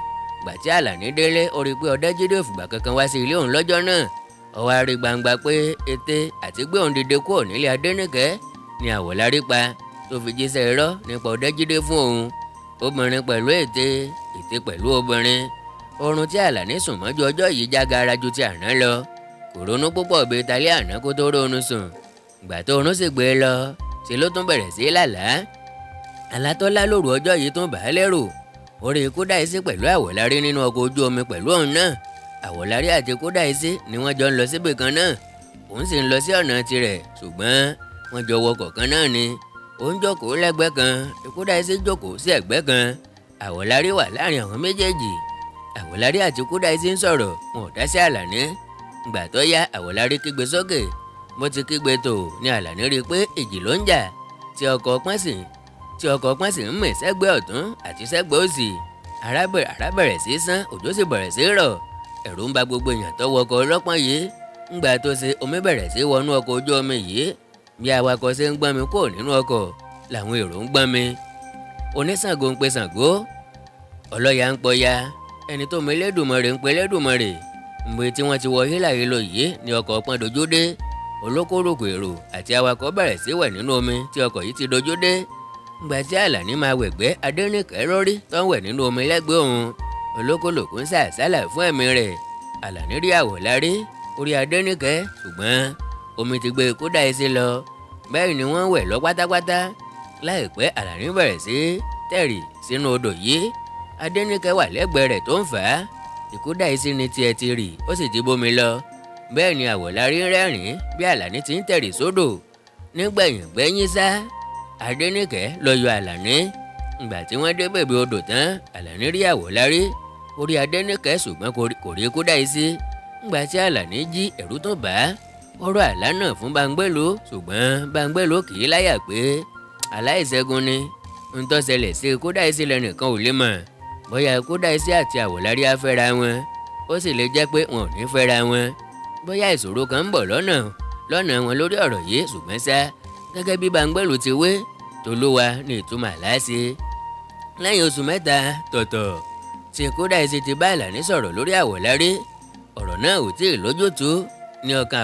[SPEAKER 1] Gbà tí Àlàní délé, ó rí pé Ọ̀dẹ́jídé ò fìgbà kankan wá sí ilé òun lọ́jọ́ náà. Ó wá rí gbangba pé ète àti gbé òun dìde kúrò nílé Adéníkẹ́ ni Àwòlárí pa tó fi jíṣẹ́ irọ́ nípa Ọ̀dẹ́jídé fún òun. Obìnrin pẹ̀lú ète, ète pẹ̀lú obìnrin. Oorun tí Àlàní sùn mọ́jú ọjọ́ yìí jágara ju ti àná lọ. Kò ronú púpọ̀ bíi talẹ́ àná kó tó rónú sùn. Ìgbà tó oorun sì gbé e lọ, ṣe ló tún bẹ̀rẹ̀ sí lálàá. Àlá tó lá lóru ọjọ́ yìí tún bà á lẹ́rù. Orí Kúdáìsí pẹ̀lú Àwòlárí nínú ọkọ̀ ojú omi pẹ̀lú òun náà. Àwòlárí àti Kúdáìsí ni wọ́n jọ ń lọ síbì kan náà. Òun sì ń lọ sí ọ̀nà tirẹ̀, ṣùgbọ́n wọ́n jọ wọkọ̀ kan náà ni. Òun jókòó lẹ́gbẹ̀ẹ́ kan, Kúdáìsí jókòó sí ẹ̀gbẹ́ kan. Àwòlárí wà láàrin àwọn méjèèjì. Àwòlárí àti Kúdáìsí ń sọ̀rọ̀, wọn ò dá sí Àlàní. Ìgbà tó yá, Àwòlárí kígbe sókè. Bó ti kígbe tó ni Àlàní rí i pé ìjì ló ń jà, tí ọkọ̀ pọ́n sì ń mì sẹ́gbẹ́ ọ̀tún àti sẹ́gbẹ́ òsì. Àrá bẹ̀rẹ̀ sí sán, òjò sì bẹ̀rẹ̀ sí rọ̀. Ẹ̀rù ń ba gbogbo èèyàn tó wọkọ̀ ọlọ́pọ́n yìí. Ńgbà tó ṣe omi bẹ̀rẹ̀ sí wọnú ọkọ̀ ojú omi yìí. Bí awakọ̀ ṣe ń gbọ́n mi kúrò nínú ọkọ̀ làwọn èrò ń gbọ́n mi. Oníṣàngó ń pe Ṣàngó, ọlọ́ya ń pọya, ẹni tó mọ Elédùmarè ń pe Elédùmarè. Nbí tí wọ́n ti wọ hílàhílo yìí ni ọkọ̀ pọ́n dojú dé. Olókòròkò èrò àti awakọ̀ bẹ̀rẹ̀ sí wẹ̀ nínú omi tí ọkọ̀ yìí ti dojú dé. Ngbà tí Àlàní máa wẹ̀gbẹ́ Adéníkẹ́ lórí tó ń wẹ̀ nínú omi lẹ́gbẹ̀ẹ́ òun. Olókòlòkò ń sàsálà fún ẹ̀mí rẹ̀. Àlàní rí Àwọ̀lárí orí Adéníkẹ́, ṣùgbọ́n omi ti gbé Kúdáìsí lọ. Bẹ́ẹ̀ ni wọ́n wẹ̀ lọ pátápátá. Láìpẹ́ Àlàní bẹ̀rẹ̀ sí tẹ̀rì sínú odò yìí. Adéníkẹ́ wà lẹ́gbẹ̀ẹ́ rẹ̀ tó ń fà á. Kúdáìsí ni tiẹ̀ ti rì, ó sì ti bómi lọ. Bẹ́ẹ̀ ni Àwọ̀lárí ń rẹ́rìn-ín bí Àlàní ti ń tẹ̀rì sódò. Nígbẹ̀yìn gbẹ́yìn sá, Adéníkẹ́ lọ yọ Àlàní. Ìgbà tí wọ́n dé bèbè odò tán, Àlàní rí Àwọ̀lárí orí Adéníkẹ́, ṣùgbọ́n kò rí Kúdáìsí. Ìgbà tí Àlàní jí, ẹ̀rù tó bà á. Ó rọ àlá náà fún Báńgbélú, ṣùgbọ́n Báńgbélú kì í láyà pé aláìṣẹ́gun ni. Ń tó ṣẹlẹ̀ sí Kúdáìsí lẹ́nìkan ò lè mọ̀. Bóyá Kúdáìsí àti Àwọ̀lárí á fẹ́ra wọn, ó sì lè jẹ́ pé wọn ò ní fẹ́ra wọn. Bóyá ìṣòro kan ń bọ̀ lọ́nà wọn lórí ọ̀rọ̀ yìí, ṣùgbọ́n ṣá gẹ́gẹ́ bí Báńgbélú ti wé, tolúwa ní ìtumọ̀ àlá ṣe. Lẹ́yìn oṣù 3 tọ̀tọ̀ tí Kúdáìsí ti bá Àlàní sọ̀rọ̀ lórí Àwọ̀lárí, ọ̀rọ̀ náà ò tí ì lójútùú. Ní ọkàn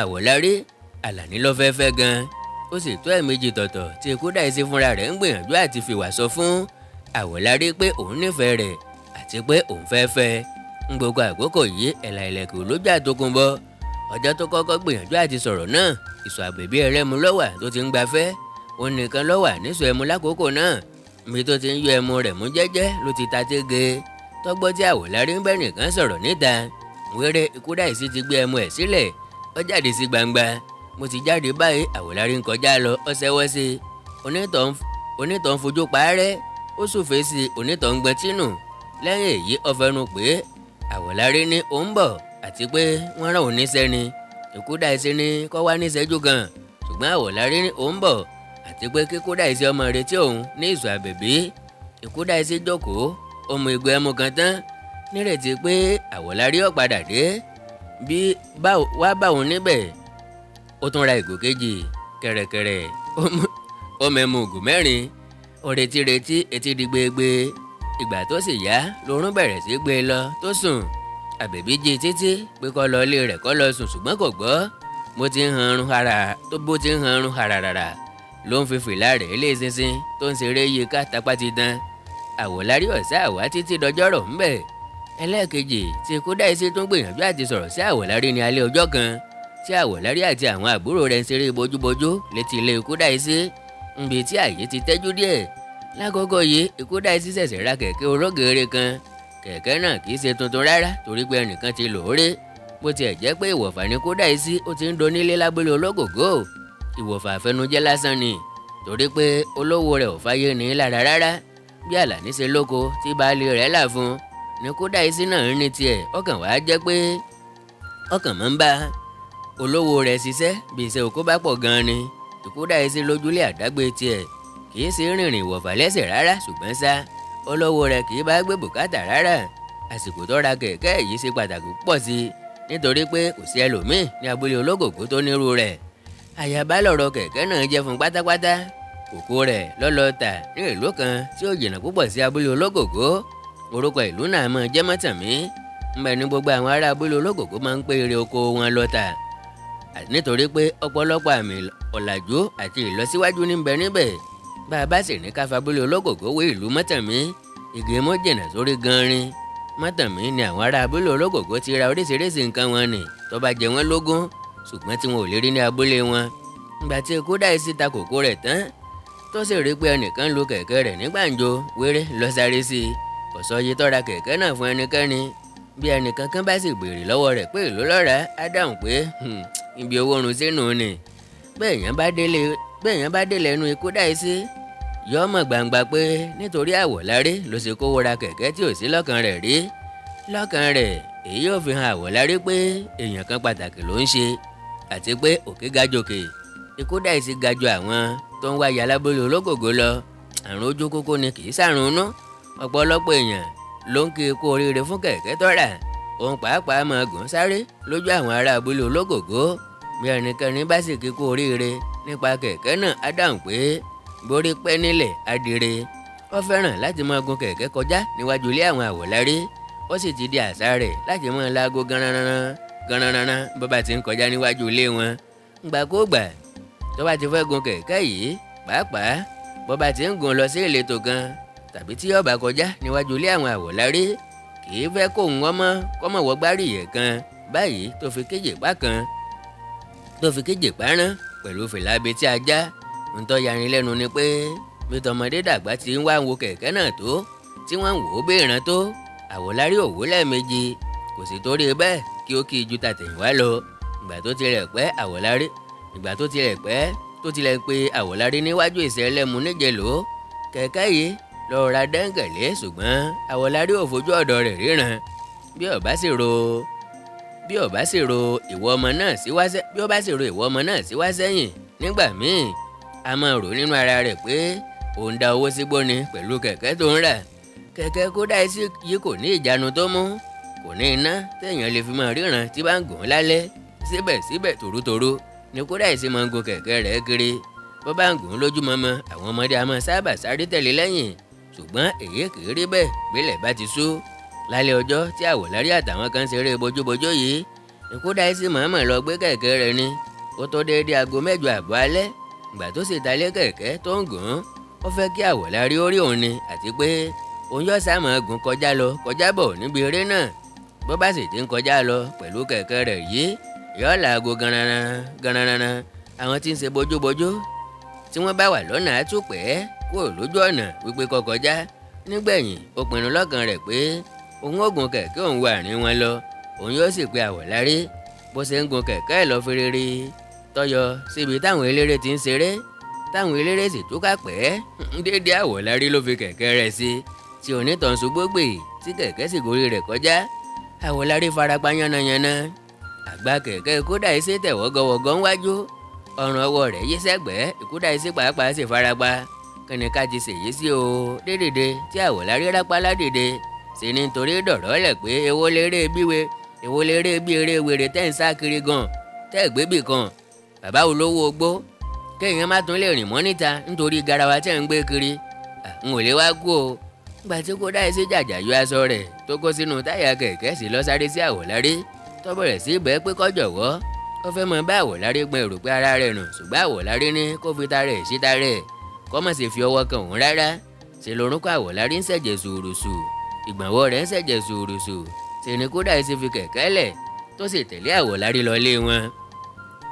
[SPEAKER 1] Àwọ̀lárí, Àlàní ló fẹ́ fẹ́ gan. Ó sì tó ẹ̀ẹ̀mejì tọ̀tọ̀ tí Kúdáìsí fúnra rẹ̀ ń gbìyànjú àti fìwà sọ fún Àwọ̀lárí pé òun nífẹ̀ẹ́ rẹ̀ àti pé òun fẹ́ fẹ́. Ń gbogbo àkókò yìí ẹ̀là ìlẹ̀kùn lójú àtòkùnbọ̀. Ọjọ́ tó kọ́kọ́ gbìyànjú àti sọ̀rọ̀ náà, ìsọ̀ àbẹ̀bí ẹlẹ́mu lọ́wà tó ti ń gbafẹ́. Òun nìkan lọ́wà nísọ̀ ẹmu lákòókò náà. Ibi tó ti ń yọ ẹmu rẹ̀ mú jẹ́jẹ́ ló ti ta tége. Tọ́gbọ́ tí Àwọ̀lárí ń bẹ́ nìkan sọ̀rọ̀ níta. Wéré Kúdáìsí ti gbé ẹmu ẹ̀ sílẹ̀, ó jáde sí gbangba. Mo ti jáde báyìí, Àwọ̀lárí ń kọjá lọ, ó ṣẹ́wọ́ sí i. Onítọ̀ ń fojú parẹ́, ó súfèé sí i, onítọ̀ ń gbọ́n tínú. Lẹ́yìn èyí ó fẹnu pé Àwọ̀lárí ní òun bọ̀ àti pé wọ́n rán òun níṣẹ́ ni. Kúdáìsí ní kó wá níṣẹ́jú kan, ṣùgbọ́n Àwọ̀lárí ní òun bọ̀ àti pé kí Kúdáìsí ọmọ retí òun ní ìsọ̀ àbẹ̀bí. Kúdáìsí jókòó, ó mu ìgò ẹmu kan tán nírètí pé Àwọ̀lárí ó padà dé bí wá bá òun níbẹ̀. Ó tún ra ìgò kejì kẹ̀rẹ̀kẹ̀rẹ̀, ó mẹ́mu ìgò 4. Ó retí retí etí di gbegbe. Ìgbà tó sì yá lorún bẹ̀rẹ̀ sí gbé e lọ tó sùn. Àbẹ̀bí jí títí pé kó lọ ilé rẹ̀ kó lọ sùn, ṣùgbọ́n kò gbọ́. Bó ti ń hanrun hararara ló ń fi fìlà rẹ̀ lé ṣinṣin tó ń ṣeré yí ká tapá ti dán. Àwọ̀lárí ọ̀sá àwá títí dọjọ́rọ̀ ńbẹ̀. Ẹlẹ́ẹ̀kejì tí Kúdáìsí tún gbìyànjú àti sọ̀rọ̀ sí Àwọ̀lárí ní alẹ́ ọjọ́ kan tí Àwọ̀lárí àti àwọn àbúrò rẹ̀ ń ṣeré bójúbójú létí ilé Kúdáìsí, níbi tí àyè ti tẹ́jú díẹ̀. Lákòókò yìí Kúdáìsí ṣẹ̀ṣẹ̀ ra kẹ̀kẹ́ ológeere kan. Kẹ̀kẹ́ náà kì í ṣe tuntun rárá torí pé ẹnìkan ti lò ó rí. Bó tiẹ̀ jẹ́ pé ìwọ̀fà ní Kúdáìsí ó ti ń donílé lábúlé ológògó. Ìwọ̀fà àfẹnujẹ́ lásán ni torí pé olówó rẹ̀ ò fàyè ní lára rárá. Bí Àlàní ṣe lóko tí baálé rẹ̀ là fún ní Kúdáìsí náà ń ní tiẹ̀, ọkàn wàá jẹ́ pé ọkàn máa ń bá olówó rẹ̀ ṣiṣẹ́ bí iṣẹ́ oko bá pọ̀ gan-an ni. Kúdáìsí lójúlé àdágbé tiẹ̀ kì í ṣe rìnrìn ìwọ̀fà lẹ́sẹ̀ rárá, ṣùgbọ́n ṣá olówó rẹ̀ kì í bá gbé bùkátà rárá. Àsìkò tó ra kẹ̀kẹ́ yìí ṣe pàtàkì púpọ̀ sí i nítorí pé kò sí ẹlòmíì ní abúlé ológògó tó nírú rẹ̀. Àyàbá lọ̀rọ̀ kẹ̀kẹ́ náà jẹ́ fún pátápátá. Kòkó rẹ̀ lọ́lọ́ tà ní ìlú kan tí ó jìnnà púpọ̀ sí abúlé ológògó. Orúkọ ìlú náà máa jẹ́ Mọ́tàmí. Ńbẹ̀ ni gbogbo àwọn ará abúlé ológògó máa ń pé ire oko wọn lọ tà, nítorí pé ọ̀pọ̀lọpọ̀ àmì ọ̀làjú àti ìlọsíwájú ní bẹ níbẹ̀. Bá a bá sì ní ká fabúlé ológògó wé ìlú Mọ́tàmí, igi mọ́ jìnnà sórí gan-an. Mọ́tàmí ni àwọn ará abúlé ológògó ti ra oríṣiríṣi nǹkan wọn nì tó bá jẹ wọ́n lógún, ṣùgbọ́n tí wọn ò lè rí ní abúlé wọn. Ìgbà tí Kúdáìsí ta kòkó rẹ̀ tán tó sì rí pé ẹnìkan lu kẹ̀kẹ́ rẹ̀ ní gbàǹjo, wéré lọ sáré sí i. Kò sọ iye tó ra kẹ̀kẹ́ náà fún ẹnikẹ́ni. Bí ẹnìkan kan bá sì béèrè lọ́wọ́ rẹ̀ pé èló ló rà á, dáhùn pé ibi owó run sínú ni. Bẹ́ẹ̀yàn bá délé ẹnu Kúdáìsí, yọ mọ̀ gbangba pé nítorí Àwọ̀lárí ló ṣe kówó ra kẹ̀kẹ́ tí ò sí lọ́kàn rẹ̀ rí. Lọ́kàn rẹ̀ èyí yóò fi hàn Àwọ̀lárí pé èèyàn kan pàtàkì ló ń ṣe àti pé òkè ga jòkè. Kúdáìsí ga ju àwọn tó ń wáyà lábúlé ológògó lọ. Àrùn ojú kókó ni kì í ṣàrùn inú. Ọ̀pọ̀lọpọ̀ èèyàn ló ń kí ikú oríire fún kẹ̀kẹ́ tó rà. Òun pàápàá máa gùn sáré lójú àwọn ará abúlé ológògó. Bí ẹnikẹ́ni bá sì kíkú oríire nípa kẹ̀kẹ́ náà, á dáhùn pé borí pẹ́ nílẹ̀ adire. Ó fẹ́ràn láti máa gun kẹ̀kẹ́ kọjá níwájú ilé àwọn Àwọ̀lárí. Ó sì ti di àṣà rẹ̀ láti máa laago ganranran ganranran bó bá ti ń kọjá níwájú ilé wọn. Gbàkúgbà tó bá ti fẹ́ gun kẹ̀kẹ́ yìí, pàápàá bó bá ti ń gun lọ sí ìletò kan tàbí tí ó bá kọjá níwájú ilé àwọn Àwọ̀lárí, kì í fẹ́ kó ń wọ́n kọ́mọ̀ wọ́gbárí yẹ̀ kan báyìí tó fi kéje pa kan tó fi kéje parán pẹ̀lú fìlà abetí ajá. Ntọ́ yarin lẹ́nu ni pé bí tọmọdé dàgbà ti ń wá wo kẹ̀kẹ́ náà tó, tí wọ́n ń wò ó béèràn tó, Àwọ̀lárí ò wò lẹ́ẹ̀mejì, kò sì torí bẹ́ẹ̀ kí ó kí ju tàtẹ̀yìnwá lọ. Ìgbà tó tilẹ̀ pẹ́ Àwọ̀lárí ìgbà tó tilẹ̀ pẹ́ tó tilẹ̀ pé Àwọ̀lárí níwájú ìṣẹ̀lẹ̀mú níjẹ̀ló kẹ̀kẹ́ yìí lọ ra dẹ́ngẹ̀lé, ṣùgbọ́n Àwọ̀lárí ò fojú ọ̀dọ̀ rẹ̀ ríran. Bí ó bá sì ro ìwọ ọmọ náà sí wá bí ó bá sì ro ìwọ ọmọ náà sí wá sẹ́yìn nígbà míì, a máa rò nínú ara rẹ̀ pé òun da owó sígbó ni pẹ̀lú kẹ̀kẹ́ tó ń rà. Kẹ̀kẹ́ Kódáìsí yìí kò ní ìjánu tó mú, kò ní iná téèyàn lè fi máa ríran tí bá ń gùn lálẹ́. Síbẹ̀síbẹ̀ tòrútòrú ni Kódáìsí máa ń gun kẹ̀kẹ́ rẹ̀ kiri. Bó bá ń gùn lójúmọmọ, àwọn ọmọdé a máa sábà sáré tẹ̀lé lẹ́yìn, ṣùgbọ́n èyí kì í rí bẹ́ẹ̀ bílẹ̀ bá ti ṣú. Lálẹ́ ọjọ́ tí Àwọ̀lárí àtàwọn kan ṣeré bojúbojó yìí, Kódáìsí mọ̀ọ́mọ̀ lọ gbé kẹ̀kẹ́ rẹ̀ ni. Ó tó déédé aago 8:30 alẹ́. Ìgbà tó sì talé kẹ̀kẹ́ tó ń gùn, ó fẹ́ kí Àwọ̀lárí ó rí òun ni, àti pé òun yóò sá máa gùn kọjá lọ kọjá bọ̀ níbi eré náà. Bó bá sì ti ń kọjá lọ pẹ̀lú kẹ̀kẹ́ rẹ̀ yìí, yóò laago ganranran ganranran. Àwọn tí ń ṣe bojúbojó tí wọ́n bá wà lọ́nà àtúpẹ́ kúrò lójú ọ̀nà wípé kó kọjá. Nígbẹ̀yìn ó pinnu lọ́kàn rẹ̀ pé òun ó gun kẹ̀kẹ́ òun wọ àárín wọn lọ, òun yóò sì pe Àwọ̀lárí. Bó ṣe ń gun kẹ̀kẹ́ lọ ferere tọyọ síbi táwọn eléré ti ń ṣeré, táwọn eléré sì túká pẹ́ déédéé Àwọ̀lárí ló fi kẹ̀kẹ́ rẹ̀ sí, tí onítàn ṣubú gbè tí kẹ̀kẹ́ sì gorí rẹ̀ kọjá. Àwọ̀lárí farapa yánnayànna. Àgbà kẹ̀kẹ́ Kódáìsí tẹ̀ wọ́gọ́wọ́gọ́ ńwájú, ọrùn ọwọ́ rẹ̀ yí sẹ́gbẹ̀ẹ́. Kódáìsí pàápàá sì farapa. Kíni ká ti ṣèyí sí o? Dédìde tí Àwọ̀lárí rápálá dìde sì ni nítorí dọ̀rọ̀ lẹ̀ pé èwo léré bíwe, èwo léré bí eré wèrè tẹ́ ń sá kiri gan tẹ́ gbé bì kan, bàbá olówó ogbó, kéèyàn má tún lè rìn mọ́ níta nítorí garawa tẹ́ ń gbé kiri. N ò lè wá kú o. Nígbà tí Kódáìsí jàjà yọ aṣọ rẹ̀ tó kó sínú táyà kẹ̀kẹ́ sì lọ sáré sí Àwọ̀lárí, tó bẹ̀rẹ̀ sí bẹ́ẹ̀ pé kó jọ̀wọ́. Ó fẹ́ mọ bá Àwọ̀lárí gbọn èrò pé ara rẹ̀ nù, ṣùgbọ́n Àwọ̀lárí ní kó fi ta rẹ̀ sí ta rẹ̀, kó má sì fi ọwọ́ kan òun rárá. Ṣe lorúkọ Àwọ̀lárí ń ṣẹ̀jẹ̀ sùúrùsù, ìgbọ̀nwọ́ rẹ̀ ń ṣẹ̀jẹ̀ sùúrùsù. Ṣe ni Kódáìsí fi kẹ̀kẹ́ lẹ̀ tó sì tẹ̀lé Àwọ̀lárí lọ lé wọn.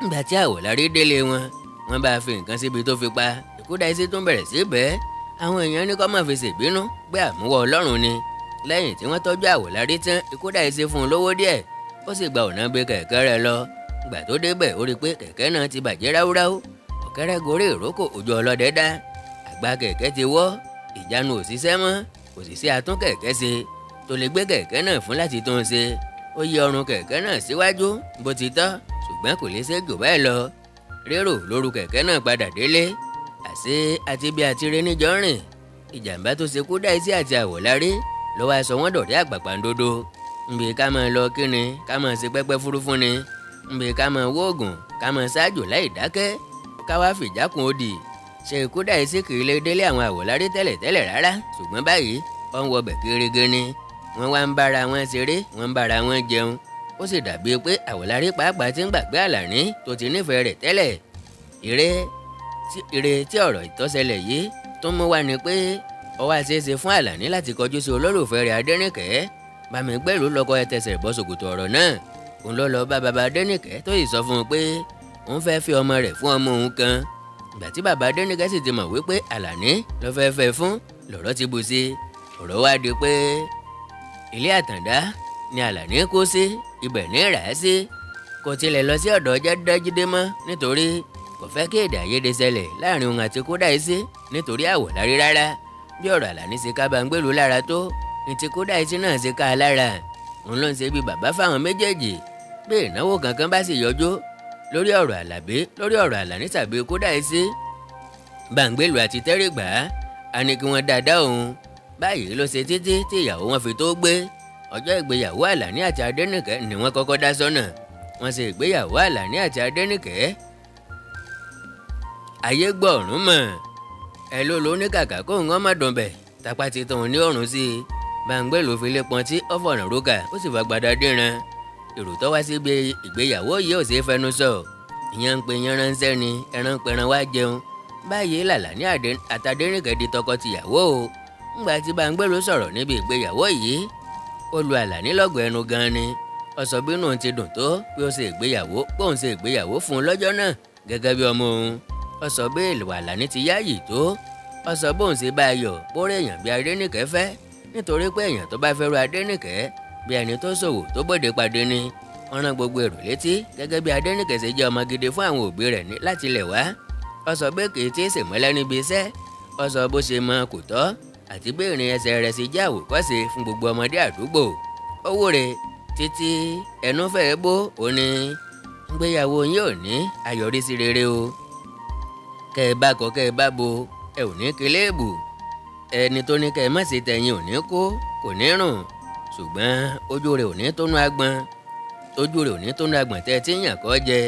[SPEAKER 1] Nígbà tí Àwọ̀lárí délé wọn, wọ́n bá fi nǹkan síbi tó fi pa. Kódáìsí tún bẹ̀rẹ̀ sí bẹ́ẹ̀. Àwọn èèyàn ní kó má fi ṣèbínú pé àmúwọ́ Ọlọ́run ni. Lẹ́yìn tí wọ́n tọ́jú Àwọ̀lárí tán, Kódáìsí fún un lówó díẹ̀, ó sì gba ọ̀nà gbé kẹ̀kẹ́ rẹ̀ lọ. Ìgbà tó débẹ̀, ó rí i pé kẹ̀kẹ́ náà ti bàjẹ́ ráúráú. Ọ̀kẹ́rẹ́ gorí ìrókò ojú ọlọ́dẹ dá. Àgbà kẹ̀kẹ́ ti wọ́, ìjánu ò ṣiṣẹ́ mọ́, kò sì sí atún kẹ̀kẹ́ ṣe tó lè gbé kẹ̀kẹ́ náà fún láti tún un ṣe. Ó yí ọrùn kẹ̀kẹ́ náà síwájú bó ti tọ́, ṣùgbọ́n kò lè ṣe jù bẹ́ẹ̀ lọ. Rérò lóru kẹ̀kẹ́ náà padà délé. Àṣé àti bí àtiré níjọ rìn. Ìjàmbá tó ṣe Kódáìsí àti Àwọ̀lárí ló wá sọ wọ́n dọ̀rẹ́ àpàpàǹdodo. Nbí ká máa lọ kíni, ká máa ṣe pẹ́pẹ́ fúrúfú ni, nbí ká máa wóògùn, ká máa ṣáàjò láì dákẹ́, ká wá fìjákun odì. Ṣe Kódáìsí kì í lè délé àwọn Àwọ̀lárí tẹ́lẹ̀tẹ́lẹ̀ rárá, ṣùgbọ́n báyìí ó ń wọbẹ̀ kérége ni. Wọ́n wá ń bára wọn ṣeré, wọ́n ń bára wọn jẹun. Ó sì dàbí pé Àwọ̀lárí pàápàá ti ń gbàgbé Àlàní tó ti nífẹ̀ẹ́ rẹ̀ tẹ́lẹ̀. Ire tí ọ̀rọ̀ ìtọ́sẹ̀lẹ̀ yìí tó mú wá ni pé ó wá ṣeéṣe fún Àlàní láti kọjú sí olólùfẹ́ rẹ̀ Adéníkẹ́. Bámigbẹ́rù lọ́kọ ẹtẹsẹ̀ bọ́ ṣòkòtò ọ̀rọ̀ náà. Òun ló lọ bá bàbá Adéníkẹ́ tó sì sọ fún un pé òun fẹ́ fi ọmọ rẹ̀ fún ọmọ òun kan. Ìgbà tí bàbá Adéníkẹ́ sì ti mọ̀ wípé Àlàní ló fẹ́ fẹ́ fún, lọ̀rọ̀ ti bù sí. Ọ̀rọ̀ wá di pé ilé Àtàndá ni Àlàní kó sí, ibẹ̀ ní rà á sí. Kò tilẹ̀ lọ sí ọ̀dọ̀ Jẹ́dájídé mọ́ nítorí kò fẹ́ kí èdè àìyedè ṣẹlẹ̀ láàrin òun àti Kódáìsí nítorí Àwọ̀lárí rárá. Bí ọ̀rọ̀ Àlàní ṣe ká Báńgbèrú lára tó, ní ti Kódáìsí náà ṣe ká a lára. Òun ló ń ṣe bí bàbá fáwọn méjèèjì. Bí ìnáwó kankan bá sì yọjú lórí ọ̀rọ̀ Àlàbí, lórí ọ̀rọ̀ Àlàní tàbí Kódáìsí, Báńgbèrú àti Tẹ́rìgbà á ní kí wọ́n dáadáa òun. Báyìí ló ṣe títí tí ìyàwó wọn fi tó gbé. Ọjọ́ ìgbéyàwó Àlàní àti Adéníkẹ́ ni wọ́n kọ́kọ́ dá sọ́nà. Wọ́n ṣe ìgbéyàwó Àlàní àti Adéníkẹ́. Ayé gbọ́ ọ̀run mọ̀. Ẹ ló ló ní kàkà kó ń má dùn bẹ̀. Tapá ti tàn ní ọ̀run sí i. Báńgbẹ́lú fi lé pọntí ọ̀fọ̀nà rókà ó sì fagbada dínran. Èrò tó wá síbi ìgbéyàwó yìí ò ṣeé fẹnu sọ. Ìyẹn ń pe yẹn ránṣẹ́ ni ẹran pẹran wá jẹun. Báyìí l'Àlàní àtàdéníkẹ́ di tọkọ-tìyàwó o. Ńgbà tí Báńgbẹ́lú sọ̀rọ̀ níbi ìgbéyàwó yìí, ó lu Àlàní lọ́gọ̀ ẹnu gan ni. Ó sọ bínú ti dùn tó pé ó ṣe ìgbéyàwó póun ṣe ìgbéyàwó fún un lọ́jọ́ náà gẹ́gẹ́ bí ọmọ òun. Ó sọ bí ìwà Àlàní ti yáàyè tó. Ó sọ bóun ṣe bá a yọ̀ bórè èèyàn bí Adéníkẹ́ fẹ́, nítorí pé èèyàn tó bá fẹ́ ru Adéníkẹ́ bí ẹni tó ṣòwò tó bòde pàdé ni. Wọ́n rán gbogbo èrò létí gẹ́gẹ́ bí Adéníkẹ́ ṣe jẹ́ ọmọ gidi fún àwọn òbí rẹ̀ ní láti ilẹ̀ wá. Ó sọ pé kì í tí ì ṣèmọ́lẹ́ níbi iṣẹ́. Ó sọ bó ṣe mọ kò tọ́ àti bí ìrìn ẹsẹ̀ rẹ̀ ṣe jẹ́ àwòkọ́ṣe fún gbogbo ọmọdé àdúgbò. Owó rẹ̀ títí ẹnu fẹ́ẹ́ bó o ní ìgbéyàwó yín ò ní àyọrísí rere o. Kẹ́ ẹ bá kọ kẹ́ ẹ bá bo ẹ ò ní kílẹ̀bù. Ẹni tó ní kẹ́ ẹ má ṣe tẹ̀yìn ò ní kó kò ní rùn. Ṣùgbọ́n ojú rẹ̀ ò ní tónú agbọ̀n. Ojú rẹ̀ ò ní tónú agbọ̀n tẹ́ ẹ ti yàn kọ́ jẹ.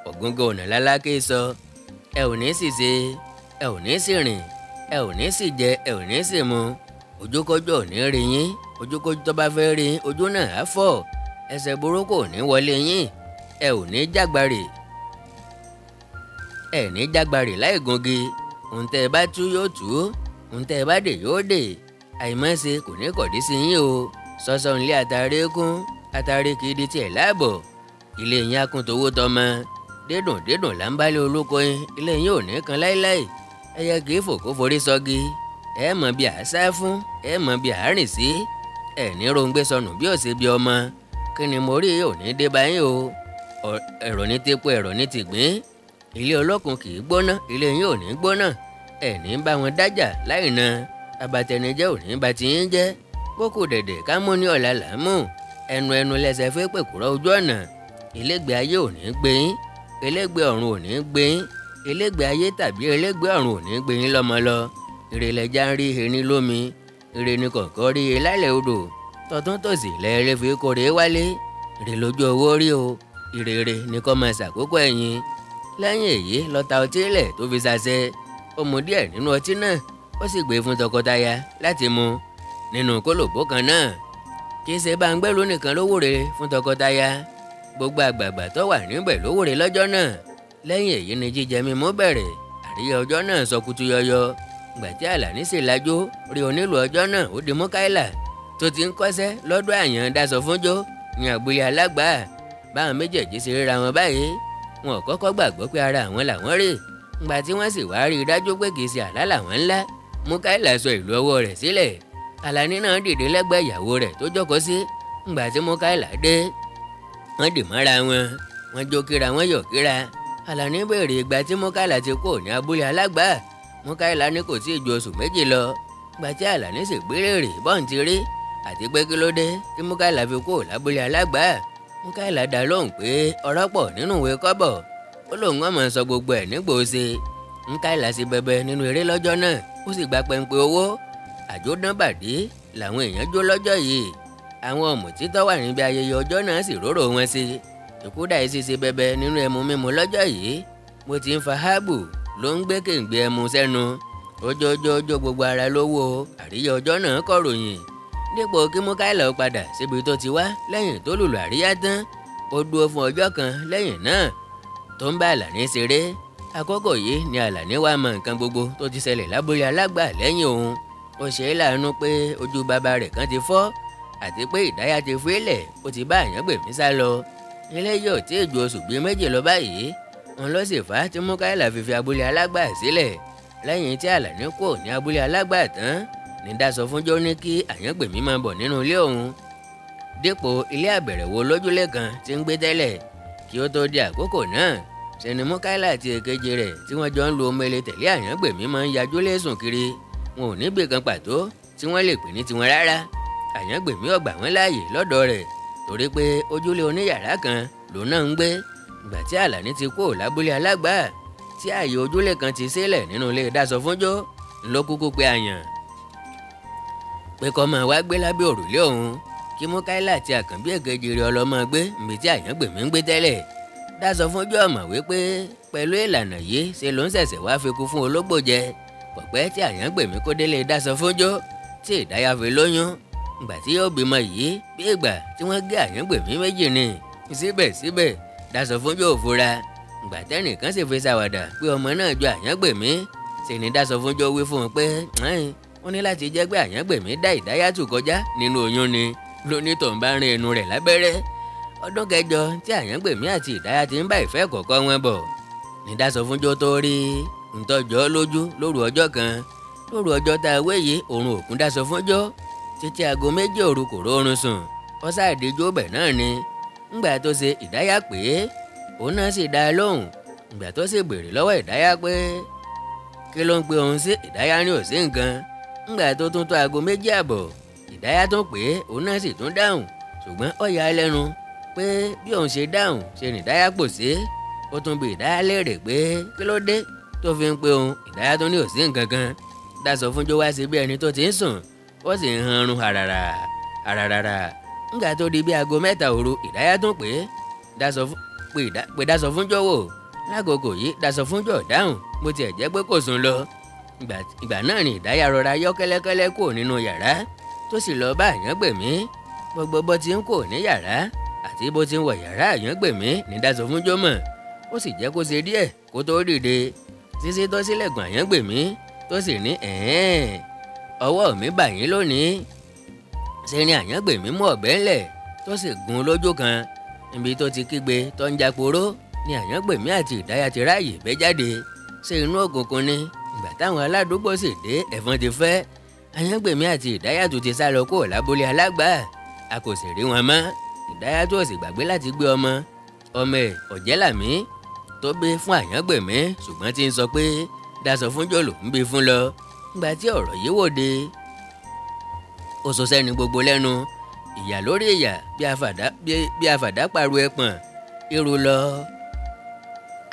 [SPEAKER 1] Ọ̀gángan ọ̀nà lálákè sọ. Ẹ ò ní sì ṣe, ẹ ò ní sì rìn, ẹ ò ní sì jẹ, ẹ ò ní sì mu. Ojúkójú ò ní rí yín, ojúkójú tó bá fẹ́ rí yín, ojú náà á fọ́. Ẹsẹ̀ burúkú ò ní wọlé yín. Ẹ ò ní jágbarè. Ẹ ní jágbarè láì gungi. Ohun tẹ́ ẹ bá tú yóò tú, ohun tẹ́ ẹ bá dè yóò dè. Àìmọ́ṣe kò ní kọ̀dí sí yín o. Sọ́sọ́ nílé àtàrí kún, àtàrí kì í di tiẹ̀ láàbọ̀. Ilé yín á kún towó tọmọ. Dídùn dídùn là ń bá lé olóko yín. Ilé yín ò ní kan láíláí. Ẹyẹ kì í fò kó forí sọgi. Ẹ mọ̀ bí à sá fún, ẹ mọ̀ bí à rìn sí. Ẹ ní ròǹgbé sọnù bí ó ṣe bí ọmọ. Kí ni mo rí ò ní dé bá yín o. Ẹ̀rọ ní tepo, ẹ̀rọ ní tìgbín. Ilé ọlọ́kun kì í gbóná, ilé yín ò ní gbóná. Ẹ ní bá wọn dájà láì na. Abatẹnijẹ́ ò ní bá ti yín jẹ́. Bókù dẹ̀dẹ̀ ká mú ní ọ̀la là ń mú. Ẹnu ẹnu lẹ́sẹ̀ fẹ́ pèkúrọ́ ojú ọ̀nà. Ilégbèé ayé ò ní gbé yín. Elégbèé ọ̀run ò ní gbé yín. Elégbèé ayé tàbí elégbèé ọ̀run ò ní gbé yín lọ́mọ lọ. Ire lẹja ń rí erin lómi. Ire ni kọ̀ọ̀kan rí e lálẹ́ odò. Tọ̀tún tòsì lẹ́ẹ̀rẹ́ fi kórè wálé. Ire lójú owó rí o. Ire ire ni kọ́ máa ṣàkókò ẹ̀yìn. Lẹ́yìn èyí ló ta ọtí lẹ̀ tó fi ṣàṣẹ. Ó mu díẹ̀ nínú ọtí náà, ó sì gbé fún tọkọtaya láti mu nínú kólòbó kan náà. Kì í ṣe Báńgbẹ́lú nìkan ló wúre fún tọkọtaya. Gbogbo àgbààgbà tó wà níbẹ̀ ló wúre lọ́jọ́ náà. Lẹ́yìn èyí ni jíjẹ mímu bẹ̀rẹ̀. Àríyá ọjọ́ náà sọ kutu yọyọ. Ìgbà tí Àlàní sì lajú rí onílù ọjọ́ náà ó di Múkáílà tó ti ń kọ́ṣẹ́ lọ́dọ̀ Àyàn Dasọ̀fúnjó ní àgbélé alágbà. Báwọn méjèèjì ṣe ríra wọn báyìí, wọn ò kọ́kọ́ gbàgbọ́ pé ara àwọn làwọn rè. Ìgbà tí wọ́n sì wá rí i dájú pé kì í ṣe àlá làwọn ńlá, Múkáílà sọ ìlú ọwọ́ rẹ̀ sílẹ̀. Àlàní náà dìde lẹ́gbẹ̀ẹ́ ìyàwó rẹ̀ tó jókòó sí. Ìgbà tí Múkáílà dé, wọ́n dì mọ́ra wọn, wọ́n jó kíra, wọ́n yọ̀ kíra. Àlàní béèrè ìgbà tí Múkáílà ti kó ní abúlé alágbà. Múkáílà ní kò tí ì ju oṣù 2 lọ. Ìgbà tí Àlàní sì gbélé bọ́ǹ ti rí àti pé kí ló dé tí Múkáílà fi kó lábúlé alágbà. Múkáílà dá lóhùn pé ọ̀rọ̀ pọ̀ nínú ìwé kọ́bọ̀. Ó lóun wọ́n máa sọ gbogbo ẹ̀ nígbò ṣe. Múkáílà sì bẹ̀bẹ̀ nínú eré lọ́jọ́ náà, ó sì gba pẹ́ńpẹ́ owó. Àjódánbàdé làwọn èèyàn jó lọ́jọ́ yìí. Àwọn ọ̀mùtí tó wà níbi ayẹyẹ ọjọ́ náà sì róró wọn sí. Ìkúdà yìí sì ṣe bẹ̀bẹ̀ nínú ẹmu mímu lọ́jọ́ yìí. Bó ti ń fa háàbù ló ń gbé kéǹgbé ẹmu sẹ́nu. Ojoojoojo gbogbo ara lówó. Àríyá ọjọ́ náà kọ̀ròyìn. Dípò kí Múkáílà padà síbi tó ti wá lẹ́yìn tó lùlù àríyá tán, ó dúró fún ọjọ́ kan lẹ́yìn náà tó ń bá Àlàní ṣeré. Àkókò yìí ni Àlàní wá mọ nǹkan gbogbo tó ti ṣẹlẹ̀ lábúlé alágbà lẹ́yìn òun. Ó ṣe é láàánú pé ojú bàbá rẹ̀ kan ti fọ́ àti pé ìdáyà ti fílẹ̀ ó ti bá Àyàngbèmí sá lọ. Eléyìí ò tí ì ju oṣù bíi 2 lọ báyìí. Òun ló sì fà á tí Múkáílà fi fi abúlé alágbà sílẹ̀. Lẹ́yìn tí Àlàní kò ní abúlé alágbà tán ní Dasọ̀fúnjó ní kí Àyàngbèmí máa bọ̀ nínú ilé òun dípò ilé àbẹ̀rẹ̀wò lójúlé kan tí ń gbé tẹ́lẹ̀. Kí ó tó di àkókò náà, ṣe ni Múkáílà àti èkejì rẹ̀ tí wọ́n jọ ń lu omele tẹ̀lé Àyàngbèmí máa ń yajú lẹ́sùn kiri. Wọn ò níbì kan pàtó tí wọ́n lè pè ní tiwọn rárá. Àyàngbèmí ò gbà wọ́n láàyè lọ́dọ̀ rẹ̀ torí pé ojúlé oníyàrá kan lòun náà ń gbé. Ìgbà tí Àlàní ti kó lábúlé alágbà tí ààyè ojúlé kan ti sílẹ̀ nínú ilé Dasọ̀fúnjó ló kúkú pe Àyàn pé kó máa wá gbé lábẹ́ òrùlé òun. kí Múkáílà àti Àkànbí èkejì rẹ̀ ọlọ́mọ gbé níbi tí Àyàngbèmí ń gbé tẹ́lẹ̀. Dásọfúnjó mọ̀ wípé pẹ̀lú ìlànà yìí ṣe ló ń ṣẹ̀ṣẹ̀ wá fi kú fún ológbò jẹ. Kò pẹ́ tí Àyàngbèmí kó délé Dásọfúnjó tí Ìdáyà fi lóyún. Ìgbà tí yóò bímọ yìí bí ìgbà tí wọ́n gé Àyàngbèmí méjì ni. Síbẹ̀síbẹ̀ Dásọfúnjó ò fura. Ìgbà tẹ́nìkan sì fi ṣàwàdà pé ọmọ náà jọ Àyàngbèmí, sì ni Dásọfúnjó wí fún un pé ó ní láti jẹ́ pé Àyàngbèmí dá Ìdáyàtù kọjá nínú oyún ni lónítọ̀ ń bá rin ẹnu rẹ̀ lábẹ́rẹ́. Ọdún kẹjọ tí Àyàngbèmí àti Ìdáyà ti ń bá ìfẹ́ kọ̀ọ̀kan wọn bọ̀ ní Dásọfúnjó tó rí ntọ́jọ́ lójú lóru ọjọ́ kan. Lóru ọjọ́ tá a wéyé òrùn òkun Dásọfúnjó títí aago 2 òru kò róorun sùn. Ó ṣàdéjú ọbẹ̀ náà ni. Ńgbà tó ṣe Ìdáyà pé òun náà sì dá a lóhùn. Ìgbà tó sì béèrè lọ́wọ́ Ìdáyà pé kí ló ń pe òun sí, Ìdáyà ní ò sí nǹkan. Ńgbà tó tún tó aago 2:30 Ìdáyà tún pé òun náà sì tún dáhùn, ṣùgbọ́n ó yà á lẹ́nu pé bí òun ṣe dáhùn ṣe ní Ìdáyà pò sí. Ó tún bi Ìdáyà léèrè pé kí ló dé tó fi ń pe òun. Ìdáyà tún ní ò sí nǹkan kan. Dásọfúnjó wá sí bí ẹni tó ti ń sùn, ó sì ń hanrun àràrà àràràrà. Ńgbà tó di bí aago 3 òru Ìdáyà tún pé Dásọfúnjó wò. Lákòókò yìí Dásọfúnjó dáhùn, bó tiẹ̀ jẹ́ pé kò sùn lọ. Ìgbà náà ni Ìdáyà rọra yọ kẹ́lẹ́kẹ́lẹ́ kúrò nínú yàrá tó sì lọ bá Àyàngbèmí. Gbogbo bó ti ń kúrò ní yàrá àti bó ti ń wọ yàrá Àyàngbèmí ní Dásọfúnjó mọ̀. Ó sì jẹ́ kó ṣe díẹ̀ kó tó dìde sísí tó sílẹ̀kùn Àyàngbèmí tó sì ní ẹ̀ẹ́n ọwọ́ mi bà yín lónìí. Ṣe ni Àyàngbèmí mú ọ̀bẹ ńlẹ̀ tó sì gún lójú kan. Níbi tó ti kígbe tó ń japoró ni Àyàngbèmí àti Ìdáyà ti ráàyè bẹ́ jáde. Ṣe inú òkùnkùn ni. Ìgbà táwọn aládùúgbò sì dé ẹ̀fọn ti fẹ́. Àyàngbèmí àti Ìdáyà tó ti sá lọ kúrò lábúlé Alágbà, a kò sì rí wọn mọ́. Ìdáyà tó sì gbàgbé láti gbé ọmọ ẹ̀ Ọ̀jẹ́làmí tó bí fún Àyàngbèmí, ṣùgbọ́n tí ń sọ pé Dásọfúnjó ló ń bí fún lọ. Ìgbà tí ọ̀rọ̀ yìí wòde ó sọ sẹ́ni gbogbo lẹ́nu. Ìyà lórí ìyà bí àfàdá pariwo ẹpọ̀n irú lọ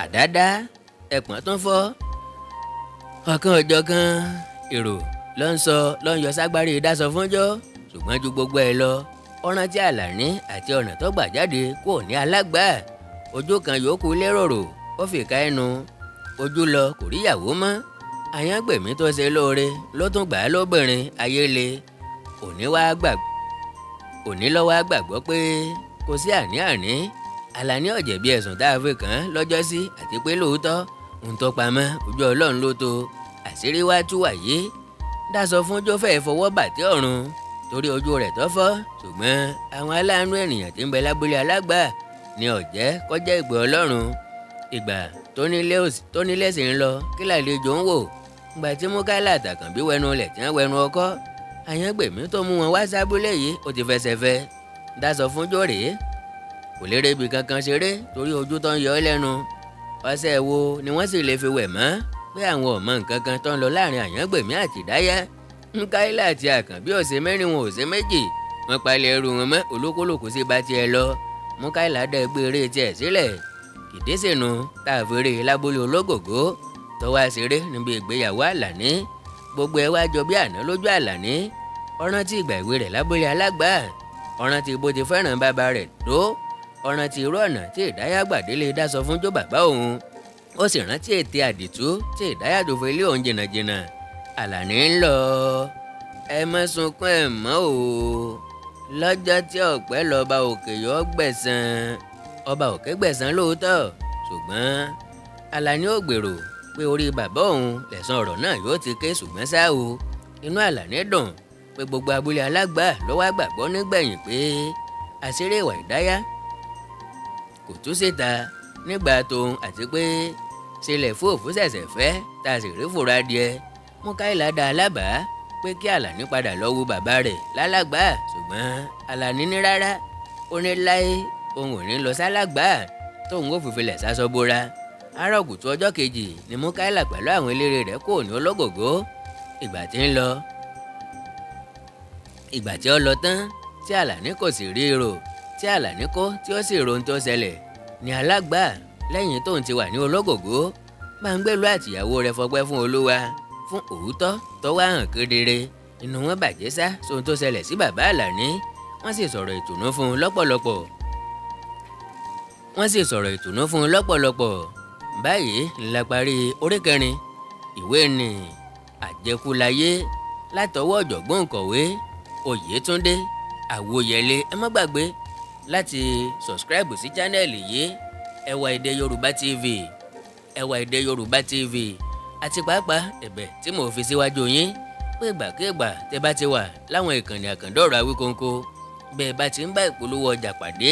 [SPEAKER 1] àdádá ẹpọ̀n tó ń fọ́. Ọ̀kan ọjọ́ kan èrò ló ń sọ ló ń yọ ságbárí Dásọfúnjó, ṣùgbọ́n ju gbogbo ẹ̀ lọ ó rántí Àlàní àti ọ̀nà tó gbà jáde kúrò ní Alágbà. Ojú kan yòókù lérò ó fi ká ẹnu ojú lọ kò ríyàwó mọ́. Àyàngbèmí tó ṣe lóore ló tún gbà á lóbìnrin ayé le. Òní ló wá gbàgbọ́ pé kò sí àní-àní. Àlàní ò jẹ̀bi ẹ̀sùn tá a fi kàn án lọ́jọ́sí àti pé lóòótọ́ ohun tó pamọ́ ojú Ọlọ́run ló tó. Àṣírí wá tú wáyé. Dásọfúnjó fẹ́ẹ́ fọwọ́ bàtí ọ̀run torí ojú rẹ̀ tó fọ́, ṣùgbọ́n àwọn aláàánú ènìyàn tí ń bẹ lábúlé Alágbà ni ó jẹ́ kọjá ìpè Ọlọ́run. Ìgbà tó nílé sì ń lọ kí làlejò ń wò. Ìgbà tí Múkáílà àtàkànbí wẹnu lẹ̀ tí wọ́n wẹnu ọkọ́, Àyàngbèmí tó mú wọn wá sábúlé yìí ó ti fẹsẹ̀ fẹ́. Dásọfúnjó rèé kò lè rebi kankan ṣeré torí ojú tó ń yọ ọ́ lẹ́nu. Ọṣẹ wo ni wọ́n sì lè fi wẹ̀ mọ́ pé àwọn ò mọ nǹkan kan tó ń lọ láàrin Àyàngbèmí àti Ìdáyà. Múkáílà àti Àkànbí ọ̀sẹ̀ mẹ́rin wọn ò ṣe méjì, wọ́n palẹ̀ ẹrù wọn mọ́, olúkúlùkù sì bá tiẹ̀ lọ. Múkáílà dá ẹgbẹ́ eré tiẹ̀ sílẹ̀. Ìdísìnù tá a fi rí lábúlé Ológògó tó wá ṣeré níbi ìgbéyàwó Àlàní. Gbogbo ẹ wá jọ bí àná lójú Àlàní. Ó rántí ìgbà ìwé rẹ̀ lábúlé Alágbà, ó rántí bó ti fẹ́ràn bàbá rẹ̀ tó, ó rántí irú ọ̀nà tí Ìdáyà gbàdélé Dásọfúnjó bàbá òun, ó sì rántí ète àdìtú tí Ìdáyà tó fi lé òun jìnnàjìnnà. Àlàní ń lọ, ẹ má sunkún ẹ̀ mọ́ o. Lọ́jọ́ tí ọ̀pẹ́ lọ́ba òkè yọ gbẹ̀san, ọba òkè gbẹ̀san lóòótọ́, ṣùgbọ́n Àlàní ò gbèrò pé orí bàbá òun lẹ̀san ọ̀rọ̀ náà yóò ti ké. Ṣùgbọ́n ṣá o, inú Àlàní dùn pé gbogbo abúlé Alágbà ló wá gbàgbọ́ nígbẹ̀yìn pé àṣírí ìwà Ìdáyà kò tú síta nígbà tóun àti pé ṣẹlẹ̀ fóòfù ṣẹ̀ṣẹ̀ fẹ́ tá a sì rí fòrò adìẹ. Múkáílà dá a lábàá pé kí Àlàní padà lọ wo bàbá rẹ̀ lálágbà, ṣùgbọ́n Àlàní ní rárá, ó ní láé òun ò ní lọ sálágbà tóun ó fìfilẹ̀ sásọ bóra. Àárọ̀ kùtù ọjọ́ kejì ni Múkáílà pẹ̀lú àwọn eléré rẹ̀ kò ní Ológògó. Ìgbà tí ń lọ ìgbà tí ó lọ tán tí Àlàní kò sì rí rò tí Àlàní kó tí ó sì rohun tó ṣẹlẹ̀ ní Alágbà lẹ́yìn tóun ti wà ní Ológògó. Báńgbèlú àtìyàwó rẹ̀ fọpẹ́ fún Olúwa fún òótọ́ tó wá hàn kedere. Inú wọn bàjẹ́ sá sóhun tó ṣẹlẹ̀ sí bàbá Àlàní. Wọ́n sì sọ̀rọ̀ ìtùnú fún un lọ́pọ̀lọpọ̀. Wọ́n sì sọ̀rọ̀ ìtùnú fún un lọ́pọ̀lọpọ̀. Báyìí la parí orí kẹrin ìwé ni Àjẹkúláyé látọwọ́ ọ̀jọ̀gbọ́n òǹkọ̀wé Oyètúndé Àwòyẹlé. Ẹ má gbàgbé láti subscribe sí channel yìí, Ẹwà Èdè Yorùbá TV, Ẹwà Èdè Yorùbá TV. Àti pàápàá ẹ̀bẹ̀ tí mo fi síwájú yín pé ìgbàkigbà tẹ́ bá ti wà láwọn ìkànnì àkàndọ̀rọ̀ Awíkonko, bẹ́ẹ̀ bá ti ń bá ìpolówó ọjà pàdé,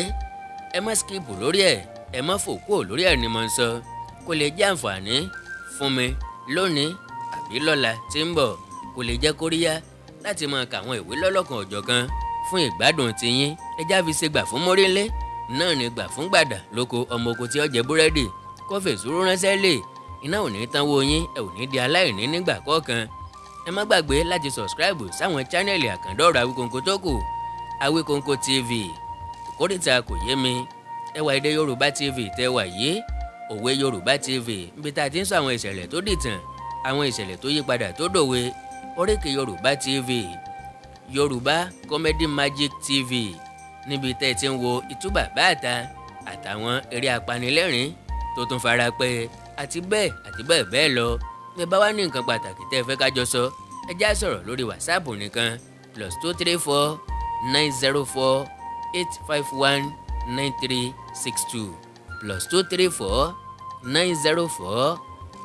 [SPEAKER 1] ẹ má skip lórí ẹ̀, ẹ má fò kúrò lórí ẹ̀ ni mo ń sọ, kó lè jẹ́ àǹfààní fún mi lónìí àbí lọ́la tí ń bọ̀, kó lè jẹ́ kóríyá láti máa kà àwọn ìwé lọ́lọ́kan ọ̀jọ̀kan fún ìgbádùn tiyín. Ẹjá fi ṣe gbà fún mórílé náà ní gbà fún gbàdà lóko ọmọ oko tí ó jẹ búrẹ́dì kó fèsúrú ránṣẹ́ lè iná ò ní tánwó yín, ẹ ò ní di aláìní nígbà kọ̀ọ̀kan. Ẹ má gbàgbé láti sọ̀scribe sáwọn chánẹ́ẹ̀lì àkàndọ̀rọ̀ Awíkonko tó kù, Awíkonko TV, Ìkórìtà Kò Yé Mi, Ẹwà Èdè Yorùbá TV tẹ́ wà yìí, Òwe Yorùbá TV, níbi tá a ti ń sọ àwọn ìṣẹ̀lẹ̀ tó dìtàn, àwọn ìṣẹ̀lẹ̀ tó yípadà tó dòwe, Oríkì Yorùbá TV, Yorùbá Comedy Magic TV, níbi tẹ́ ẹ ti ń wo Ìtú Bàbá Àta àtàwọn eré apanilẹ́rìn tó tún fara pẹ́, àti bẹ́ẹ̀ àti bẹ́ẹ̀ bẹ́ẹ̀ lọ. Bí bá wá ní nǹkan pàtàkì tẹ́ ẹ fẹ́ ká jọ sọ, ẹ já sọ̀rọ̀ lórí WhatsApp nìkan, +234 904 851 9362, +234 904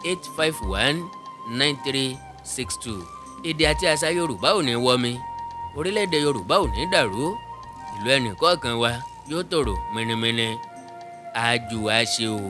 [SPEAKER 1] 851 9362. Èdè àti àṣà Yorùbá ò ní wọmi, orílẹ̀-èdè Yorùbá ò ní dàrú, ìlú ẹnì kọ̀ọ̀kan wa yóò tòrò mìnìmìnì. Àjù àṣe o.